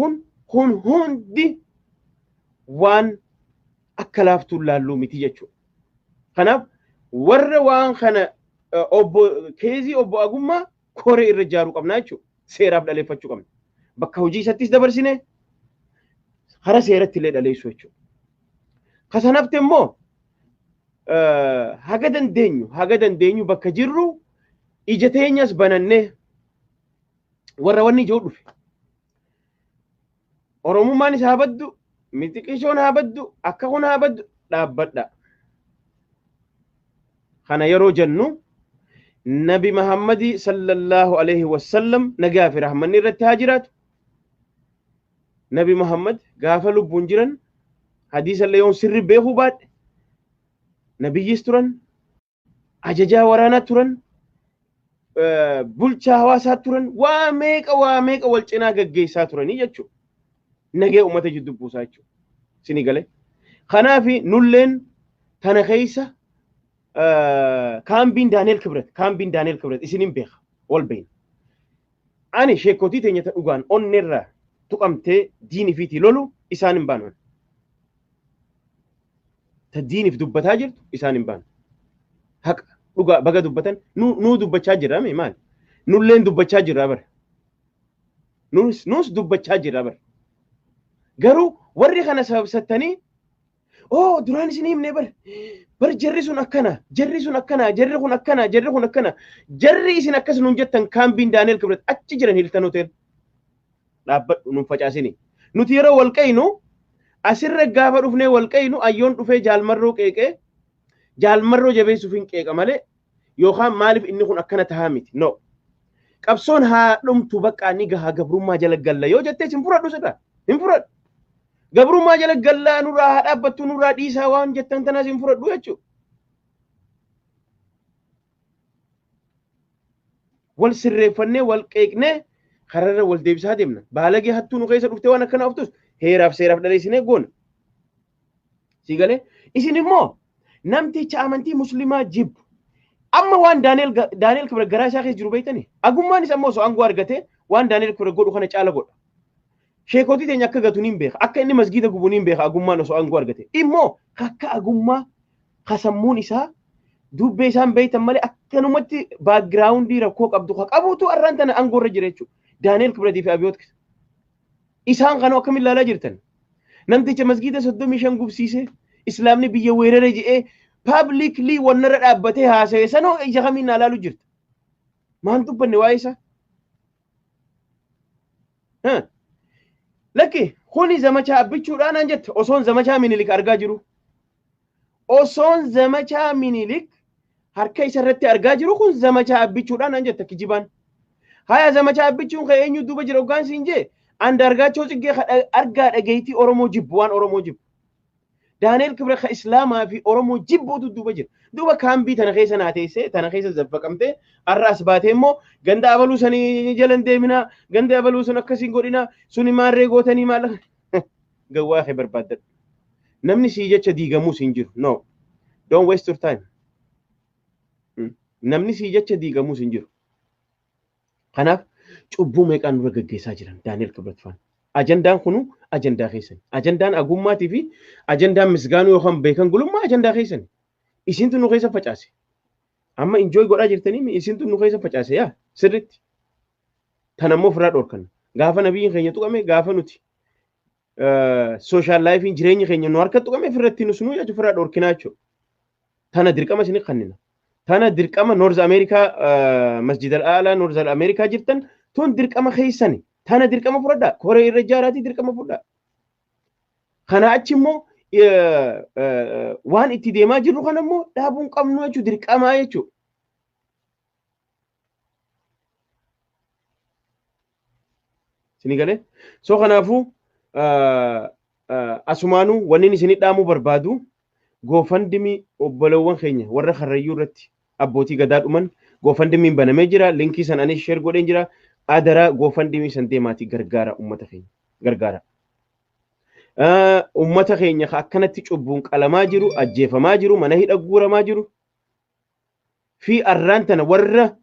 kun hundi waan akka laaftuun laalluu miti jechuudha. Kanaaf warra waan kana obbo keezii obbo Agummaa koree irra ijaaruu qabna jechuudha. Seeraaf dhaleeffachuu qabna. Bakka hojii isattis dabarsine hara seeratti illee dhaleessuu jechuudha. Kasanafte immoo haga dandeenyu bakka jirru ija teenyas banannee warra wanni ijoo dhufe. Oromummaan isaa baddu, mixiqishoon haa baddu, akka kun haa baddu dhaabbadha. Kana yeroo jennu Nabi Muhammadi sallallahu alaihi wasallam nagaa fi rahmanni irratti haa jiraatu. Nabi Muhammad gaafa lubbuun jiran hadiisa illee yoon sirri beekuu baadhe nabiyyis turan, ajajaa waraanaa turan, bulchaa hawaasaa turan, waa meeqa wal cinaa gaggeessaa turanii jechuudha. Nagee uummata jidduu buusaa jechuudha. Isinii galee. Kanaaf nulleen tana keessa kaambiin Daani'el Kibret isiniin beeka wal beekna. Ani sheekotii teenya ta dhugaan onneerraa tuqamtee diinii fiitii lolu isaan hin baanu. Ta diiniif dubbataa jirtu isaan hin baanu. Haqa dhugaa baga dubbatan nuu dubbachaa jirra mee maali? Nulleen dubbachaa jirra bara. Nuus dubbachaa jirra bara. Garuu warri kana sababsattanii oo duraan isin himne bara. Bar jarri sun akkana, jarri sun akkana, jarri kun akkana, jarri kun akkana. Jarri isin akkas nuun jettan kaambiin Daani'el Kibret achi jiran Hilton Hotel. Dhaabbadhu nuun facaasini. Nuti yeroo wal qeeynu asirra gaafa dhufnee wal qeeynu ayyoon dhufee jaalmarroo qeeqee Jaalmarroo jabeessuuf hin qeeqa malee yookaan maaliif inni kun akkana tahaa miti. No. Qabsoon haa dhumtu bakka ni gahaa gabrummaa jala galla yoo jettee hin fudhadhu sirraa. Hin fudhadhu. Gabrummaa jala gallaa nurraa haa dhaabbattu nurraa dhiisaa waan jettan tanaas hin fudhadhu jechuudha. Wal sirreeffannee wal qeeqnee kararra wal deebisaa deemna. Baalagee hattuu nu keessa dhuftee waan akkana oftus heeraaf seeraaf dhaleessinee goona. Si galee isin immoo namticha amantii muslimaa jibbu amma waan Daani'el Kibret garaa isaa keessa jiru beektanii agummaan isa immoo osoo aangoo argatee waan Daani'el Kibret godhu kana caala godha. Sheekotii teenya akka gatu niin beeka akka inni masgiida gubu niin beeka agummaan osoo aangoo argate immoo akka agummaa kasammuun isaa dubbee isaan beektan malee akkanumatti baakgiraawundii rakkoo qabdu ka qabuutu arraan tana aangoo irra jira jechuudha. Daani'el Kibretii fi Abiyoot isaan kanoo akkamiin ilaalaa jirtan? Namticha masgiida 35 gubsiise islaamni biyya weerare jedhee paablikilii wannarra dhaabbatee haasa'e sanoo ija kamiin naa ilaalu jirta? Maan dubbanne waa'ee isaa? Lakki kuni zamachaa abbichuudhaan naan jette osoon zamachaa Minilik argaa jiru. Osoon zamachaa Minilik harka isa irratti argaa jiru kun zamachaa abbichuudhaan naan jette kijibaan. Haya zamachaa abbichuun kan eenyu duuba jira hoggaan siin jee Andaargaachoo Tsiggee argaa dhageettii Oromoo jibbu waan Oromoo jibbu. Daani'el Kibret ka Islaamaa fi Oromoo jibbuutu duuba jira. Duuba kaambii tana keessa naa teessee tana keessa zaffaqamtee har'a as baatee immoo ganda abaluu sanii jala hin deeminaa ganda abaluu sun akkasiin godhinaa suni maarree gootanii maal gawwaa kee barbaaddadhu. Namni sii jecha diigamuus hin jiru. No. Don't waste your time. Namni sii jecha diigamuus hin jiru. Kanaaf cubbuu meeqaan nurra gaggeessaa jiran Daani'el Kibret faan. Ajandaan kunu ajandaa keessan. Ajandaan agummaatii fi ajandaan misgaanuu yookaan beekan gulummaa ajandaa keessan. Isintu nu keessa facaase. Amma enjoy godhaa jirtanii isintu nu keessa facaase yaa sirritti. Tan ammoo ofirraa dhorkan. Gaafa nabiyyiin keenya tuqame gaafa nuti social lifeiin jireenyi keenya nu harka tuqame ofirratti nus nu jechuudha ofirraa dhorkinaa jechuudha. Tana dirqama isin kannina. Tana dirqama North America Masjid al-A'laa North America jirtan tun dirqama keessani. Tana dirqama fudhadhaa. Koree irra ijaaraatii dirqama fudhadhaa. Kana achi immoo waan itti deemaa jirru kana immoo dhaabuun qabnu jechuudha dirqamaa jechuudha. Isinii galee? So kanaafuu asumaanuu wanni isinii dhaamuu barbaadu GoFundMe obboleewwan keenya warra Karrayyuu irratti abbootii gadaa dhuman GoFundMen banamee jira. Linkii san anis share godheen jira. Adaraa GoFundMe san deemaatii gargaara uummata keenya gargaara. Uummata keenya akkanatti cubbuun qalamaa jiru, ajjeefamaa jiru, mana hidha guuramaa jiru fi arraan tana warra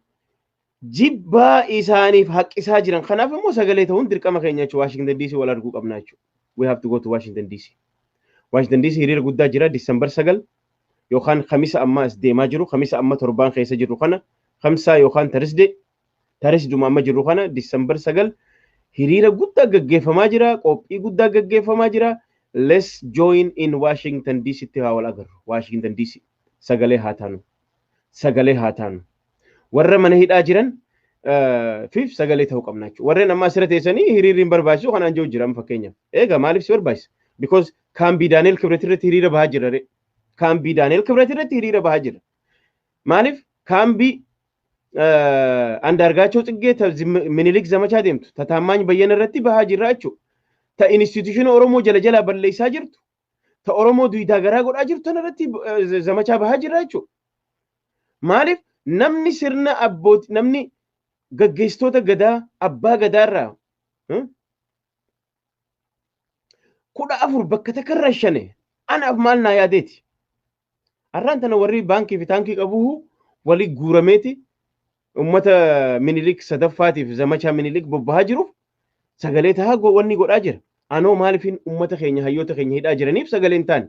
jibbaa isaaniif haqqisaa jiran kanaaf immoo sagalee ta'uun dirqama keenya jechuudha. Washington DC wal arguu qabna jechuudha. We have to go to Washington DC. Washington DC hiriira guddaa jira December 9 yookaan Kamisa amma as deemaa jiru, Kamisa amma torbaan keessa jirru kana, Kamsaa yookaan Thursday, Thursdayuma amma jirru kana December 9 hiriira guddaa gaggeeffamaa jira, qophii guddaa gaggeeffamaa jira. Let's join in Washington DC tti haa wal agarru. Washington DC sagalee haa taanu. Sagalee haa taanu. Warra mana hidhaa jiran fiif sagalee ta'uu qabna jechuudha. Warreen amma asirra teessanii hiriirri hin barbaachisu kanaan jiru jira fakkeenyaaf. Egaa maaliif si barbaachisa? Because kaambii Daani'el Kibret irratti hiriira bahaa jira. Kaambii Daani'el Kibret irratti hiriira bahaa jira. Maaliif kaambii Andaargaachoo Tsiggee Minilik zamachaa deemtu Taataammaany Bayyana irratti bahaa jirra jechuudha. Ta institution Oromoo jala jalaa balleessaa jirtu. Ta Oromoo duwidaa garaa godhaa jirtu tana irratti zamachaa bahaa jirra jechuudha. Maaliif namni sirna abbooti namni gaggeessitoota gadaa abbaa gadaarraa 14 bakka takka shane anaaf maal naa yaadeeti. Har'aan tana warri baankii fi taankii qabu walii guurameeti uummata Minilik sadaffaatiif zamachaa Minilik bobbahaa jiruuf sagalee tahaa wanni godhaa jira. Anoo maaliifin uummata keenya hayyoota keenya hidhaa jiraniif sagalee hin taane.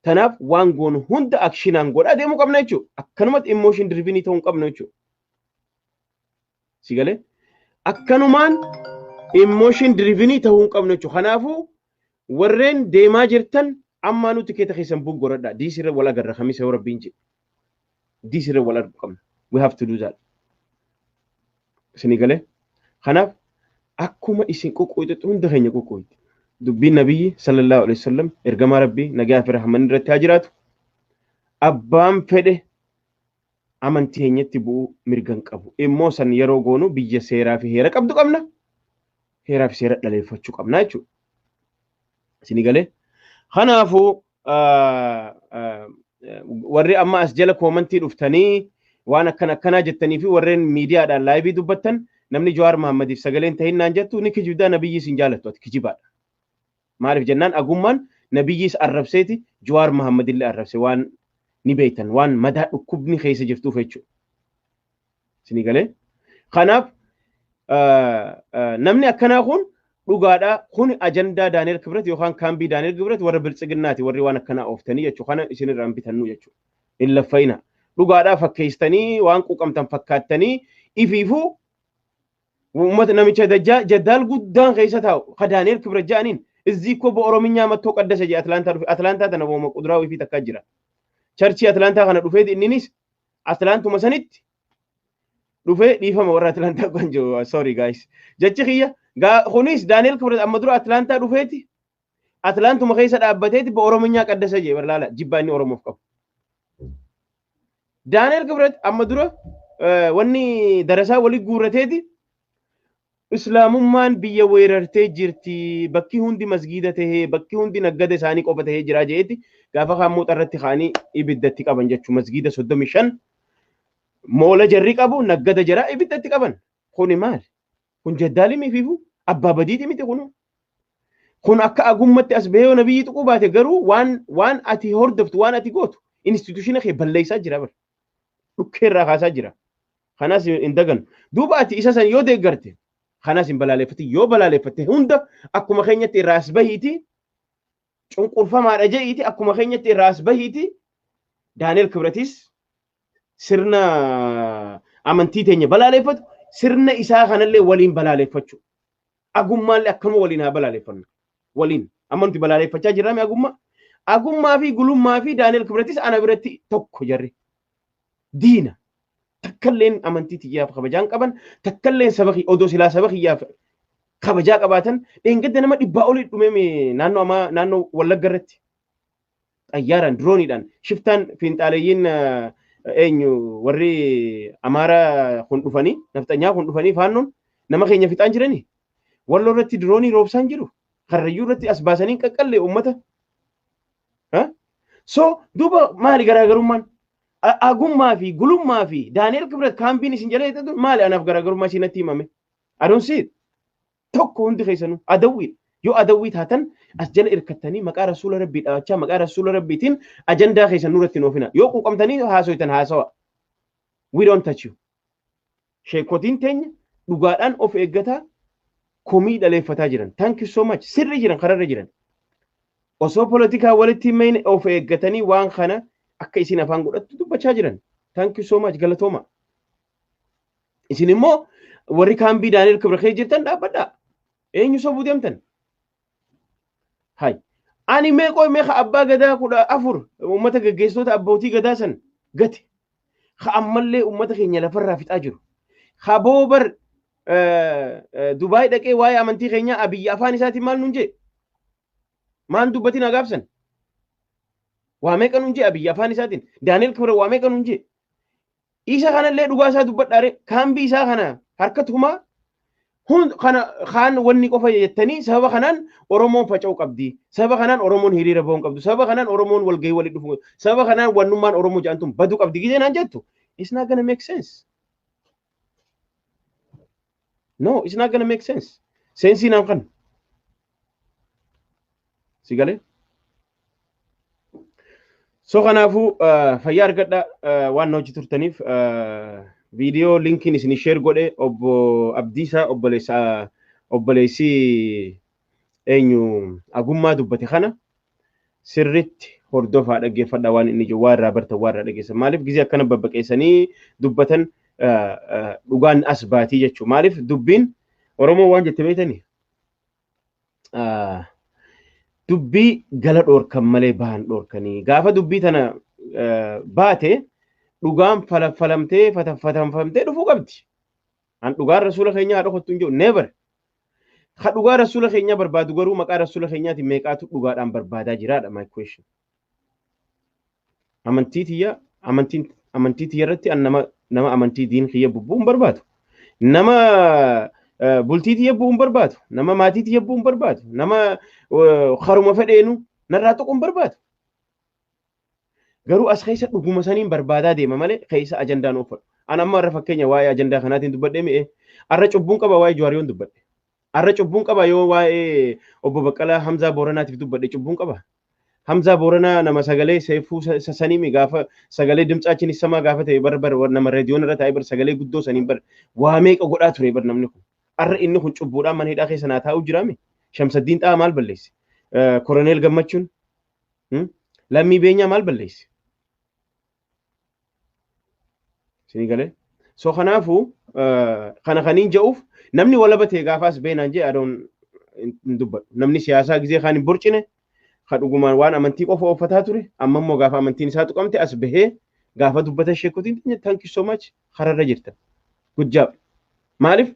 Tanaaf waan goonu hunda actionaan godhaa deemuu qabna jechuudha. Akkanumatti emotion driven ta'uu hin qabnu jechuudha. Si galee? Akkanumaan emotion driven ta'uu hin qabnu jechuudha. Kanaafuu warreen deemaa jirtan ammaa nuti keeta keessan book godhadhaa. DC irra wal agarra Kamisa yoo Rabbiin jedhe. DC irra wal arguu qabna. We have to do that. Isinii galee? Kanaaf akkuma isin quqquuxxu hunda keenya quqquuxxi. Dubbiin nabiyyi sallallahu alaihi wasallam ergamaa Rabbii nagaa fi rahmanni irratti haa jiraatu. Abbaan fedhe amantii keenyatti bu'uu mirga hin qabu. Immoo san yeroo goonu biyya seeraa fi heera qabdu qabna. Heeraa fi seera dhaleeffachuu qabna jechuudha. Isinii galee? Kanaafuu warri amma as jala comment dhuftanii waan akkana akkanaa jettanii fi warreen miidiyaadhaan live dubbattan, namni Jawaar Mahaammadiif sagaleen tahinnaan jettu ni kijibdaa. Nabiyyi sin jaalattu, ati kijibaadha. Maaliif jennaan, agummaan nabiyyiis arrabseeti Jawaar Mahammadillee arrabse, waan ni beektan, waan madaa dhukkubni keessa jirtuuf jechuudha. Isinii galee? Kanaaf namni akkanaa kun dhugaadha. Kun ajandaa Daani'el Kibret yookaan kaambii Daani'el Kibret, warra Biltsiginnaati, warri waan akkanaa ooftanii jechuudha. Kana isinirraa hin bitannu jechuudha. Hin laffayina. Dhugaadhaa fakkeessitanii waan quuqamtan fakkaattanii ifiifuu uummata namicha jaddaal guddaan keessa taa'u ka Daani'el Kibret jedhaniin እዚህ እኮ በኦሮምኛ መጥቶ ቀደሰ ጀ አትላንታ dhufe. Atlaantaa tana booma quduraa wifii takkaa jira. Church Atlaantaa kana dhufeeti inninis Atlaantuma sanitti dhufee, dhiifama warra Atlaantaa kan jiru, sorry guys, jechi kiyya kunis Daani'el Kibret amma dura Atlaantaa dhufeeti Atlaantuma keessa dhaabbateeti በኦሮምኛ ቀደሰ jee barlaala jibbaa inni Oromoof qabu. Daani'el Kibret amma dura wanni darasaa walii guurrateeti islaamummaan biyya weerartee jirti, bakki hundi masgiida tahee, bakki hundi naggada isaanii qofa tahee jira jeeti gaafa kaan muuxarratti kaanii ibiddatti qaban jechuu. Masgiida 35 moola jarri qabu naggada jira ibiddatti qaban. Kuni maali? Kun jaddaalimi fiifu abbaa badiiti miti. Kun akka agummatti as bahee nabiyyi tuquu baate garuu waan ati hordoftu, waan ati gootu, institution kee balleessaa jira, bar dhukkee irraa kaasaa jira. Kanaas hin daganu. Duuba ati isa san yoo deeggarte, kanas hin balaaleffatin. Yoo balaaleffatte hunda akkuma keenyatti irraa as bahiiti cunqurfamaadha je'iiti, akkuma keenyatti irraa as bahiiti. Daani'el Kibratis sirna amantii teenya balaaleffatu, sirna isaa kanallee waliin balaaleffachuu, agummaallee akkanuma waliin haa balaaleffannu. Waliin amma nuti balaaleffachaa jirrame agummaa. Agummaa fi gulummaa fi Daani'el Kibratis ana biratti tokko. Jarri diina. Takkalleen amantii tiyyaaf kabajaan qaban, takkalleen saba odoo silaa saba kiyyaaf kabajaa qabaatan, dheengadda nama 100 olii dhumee naannoo amaa naannoo Wallagga irratti xayyaaraan, dirooniidhaan, shiftaan fiinxaaleeyyiin eenyu warri Amaaraa kun dhufanii, nafxanyaa kun dhufanii, faannoon nama keenya fixaan jiranii. Walloo irratti diroonii roobsaan jiru. Karrayyuu irratti as baasanii qaqqallee uummata. So duuba maali garaagarummaan? Agummaa fi gulummaa fi Daani'el Kibret kaambiin isin jala hidhatu maali anaaf garaagarummaa isin natti himame? I don't see it. Tokko hundi keessanuu adawwiidha. Yoo adawwii taatan as jala irkattanii maqaa rasuula rabbii dhaabachaa, maqaa rasuula rabbiitiin ajandaa keessan nurratti hin oofina. Yoo quuqamtanii haasoitan haasawa. We don't touch you. Sheekotiin teenya dhugaadhaan of eeggataa komii dhaleeffataa jiran. Thank you so much. Sirri jiran, kararra jiran. Osoo poolitikaa walitti hin of eeggatanii waan kana akka isin afaan godhattu dubbachaa jiran. Thank you so much, galatooma. Isin immoo warri kaambii Daani'el Kibret jirtan dhaabbadhaa. Eenyu sobuu deemtan? Hay. Ani meeqoo meeqa abbaa gadaa 14 uummata gaggeessitoota abbootii gadaa san gate. Ka ammallee uummata keenya lafarraa fixaa jiru. Ka boobar Dubaay dhaqee waa'ee amantii keenyaa Abiyyi afaan isaatiin maal nuun jee? Maal dubbatiin agaabsan? Waa meeqa nuun jee Abiyyi afaan isaatiin? Daani'el Kibret waa meeqa nuun jee? Isa kanallee dhugaa isaa dubbadhaare, kaambii isaa kana harka tumaa hund kana kaan wanni qofa jettanii, sababa kanaan Oromoon faca'uu qabdi. Sababa kanaan Oromoon hiriira bahuu qabdu. Sababa kanaan Oromoon walgahii walii dhufuu. Sababa kanaan wannummaan Oromoo jedhamtuun baduu qabdi gisee naan jettu. It's not gonna make sense. No, it's not gonna make sense. Sense naan kan. Si galee? So kanaafuu fayyaa argadha. Waan na hojii turtaniif, viidiyoo linkiin isin share godhe, obbo Abdiisaa obboleessa obboleessi eenyu agummaa dubbate kana sirritti hordofaa, dhaggeeffadhaa. Waan inni jiru waa irraa bartan, waa irraa dhageessan. Maaliif gizee akkana babbaqeessanii dubbatan dhugaan as baatii jechuudha. Maaliif dubbiin Oromoo waan jette beektanii, dubbii gala dhoorkan malee bahan dhoorkanii, gaafa dubbii tana baate dhugaan falaffalamtee fatanfamtee dhufuu qabdi. An dhugaan rasuula keenyaa haa dhokattu hin jiru. Never. Ka dhugaa rasuula keenyaa barbaadu garuu maqaa rasuula keenyaatiin meeqaatu dhugaadhaan barbaadaa jiraadha my question. Amantii tiyya amantiin amantii tiyya irratti an nama amantii diin kiyya bubbuu hin barbaadu. Nama bultii tiyya bu'uu hin barbaadu. Nama maatii tiyya bu'uu hin barbaadu. Nama haruma fedheenu narraa tuquu hin barbaadu. Garuu as keessa dhuguma saniin barbaadaa deema malee keessa ajandaan oofadhu. An amma irra fakkeenya waa'ee ajandaa kanaatiin dubbadhee mi'e. Arra cubbuun qaba waa'ee Jawaar yoon dubbadhe. Arra cubbuun qaba yoo waa'ee obbo Baqqalaa Hamzaa Booranaatiif dubbadhe cubbuun qaba. Hamzaa Booranaa nama sagalee seefuu saniimi gaafa sagalee dimtsaachiin samaa gaafa ta'e bar bar nama reediyoon irra taa'ee bar sagalee guddoo saniin bar waa meeqa godhaa ture bar namni kun. Arra inni kun cubbuudhaan mana hidhaa keessa naa taa'u jiraame. Shamsaddiin Xa'a maal balleesse? Koroneel Gammachuun Lammii Beenyaa maal balleesse? Isinii galee? So kanaafuu kana kaniin jedhuuf namni walaba ta'e gaafaas beenaan jee adoon hin dubbadhu. Namni siyaasaa gizee kaan hin burcine ka dhugumaan waan amantii qofa ooffataa ture amma immoo gaafa amantiin isaa tuqamte as bahee gaafa dubbata sheekotiin, "Thank you so much, kararra jirta. Good job." Maaliif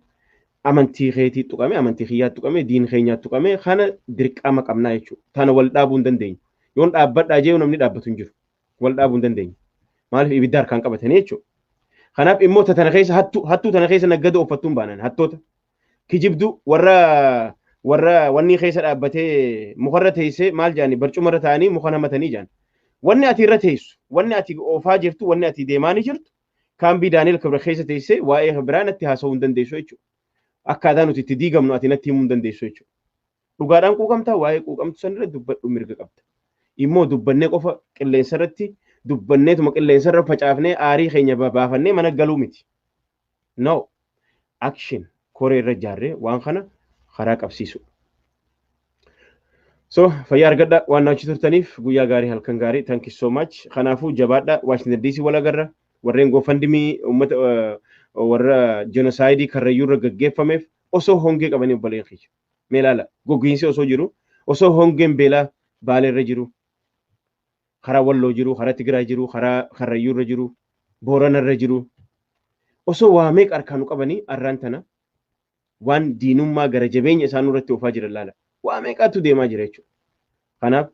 amantii keetii tuqame, amantii kiyyaa tuqame, diin keenyaa tuqame, kana dirqama qabnaa jechuudha. Tana wal dhaabuu hin dandeenyu. Yoon dhaabbadhaa jee namni dhaabbatu hin jiru. Wal dhaabuu hin dandeenyu. Maaliif ibidda harkaan qabatanii jechuudha. Kanaaf immoo tana keessa hattuu tana keessa naggada uffattuun baanan hattoota. Kijibduu warra wanni keessa dhaabbatee mukarra teessee maal jedhani barcumarra taa'anii muka namatanii jedhan. Wanni ati irra teessu, wanni ati oofaa jirtu, wanni ati deemaanii jirtu kaambii Daani'el Kibra keessa teessee waa'ee biraa natti haasa'uu hin dandeessu jechuudha. Akkaataa nuti itti diigamnu ati natti himuu hin dandeessu jechuudha. Dhugaadhaan quuqamtaa waa'ee quuqamtu sanirra dubbadhu mirga qabda. Immoo dubbannee qofa qilleensa irratti dubbanneetuma qilleensa irra facaafnee aarii keenya baafannee mana galuu miti. No. Action koree irra ijaarree waan kana karaa qabsiisu. So fayyaa argadha waan na turtaniif guyyaa gaarii, halkan gaarii, thank you so much. Kanaafuu jabaadha, Washington DC wal agarra. Warreen GoFundMe uummata warra genocide Karrayyuu irra gaggeeffameef osoo hongee qabanii obboleen kiyya. Mee ilaala, gogiinsi osoo jiru, osoo hongeen beelaa Baalee irra jiru, karaa Walloo jiru, karaa Tigraay jiru, karaa Karrayyuu irra jiru, Boorana irra jiru, osoo waa meeqa harkaan qabanii arraan tana waan diinummaa gara jabeenya isaan irratti oofaa jiran laala. Waa meeqaatu deemaa jira jechuudha. Kanaaf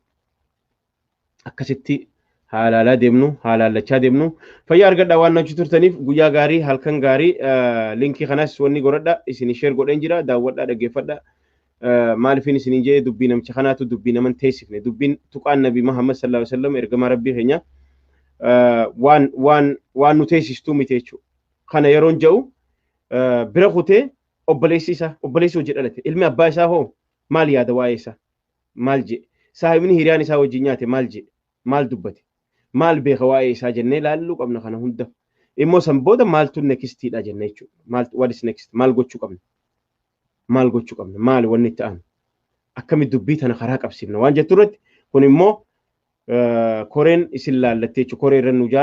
akkasitti haalaalaa deemnu, haalaallachaa deemnu. Fayyaa argadhaa waan nachi turtaniif guyyaa gaarii, halkan gaarii. Linkii kanas wanni godhadha isin share godheen jira, daawwadhaa, dhaggeeffadha. Maaliifin isiniin jee dubbii namicha kanaatu dubbii naman teessifne, dubbiin tuqaan Nabi Muhammad sallallahu alaihi wasallam ergamaa Rabbii keenya waan nu teessistuu miti jechuudha. Kana yeroon jedhu bira kutee obboleessi isaa, obboleessi hojii dhalate, ilmi abbaa isaa hoo maal yaada waa'ee isaa, maal jedhe, saahibni hiriyaan isaa wajjin nyaate maal jedhe, maal dubbate, maal beeka waa'ee isaa jennee laalluu qabna kana hunda. Immoo san booda maaltu nextiidha jennee jechuudha. Maal, what is next, maal gochuu qabna, maal gochuu qabna, maali wanni itti aanu, akkamitti dubbii tana karaa qabsiifna waan jettu irratti kun immoo koreen isin laallattee jechuudha, koree irra nu jaara.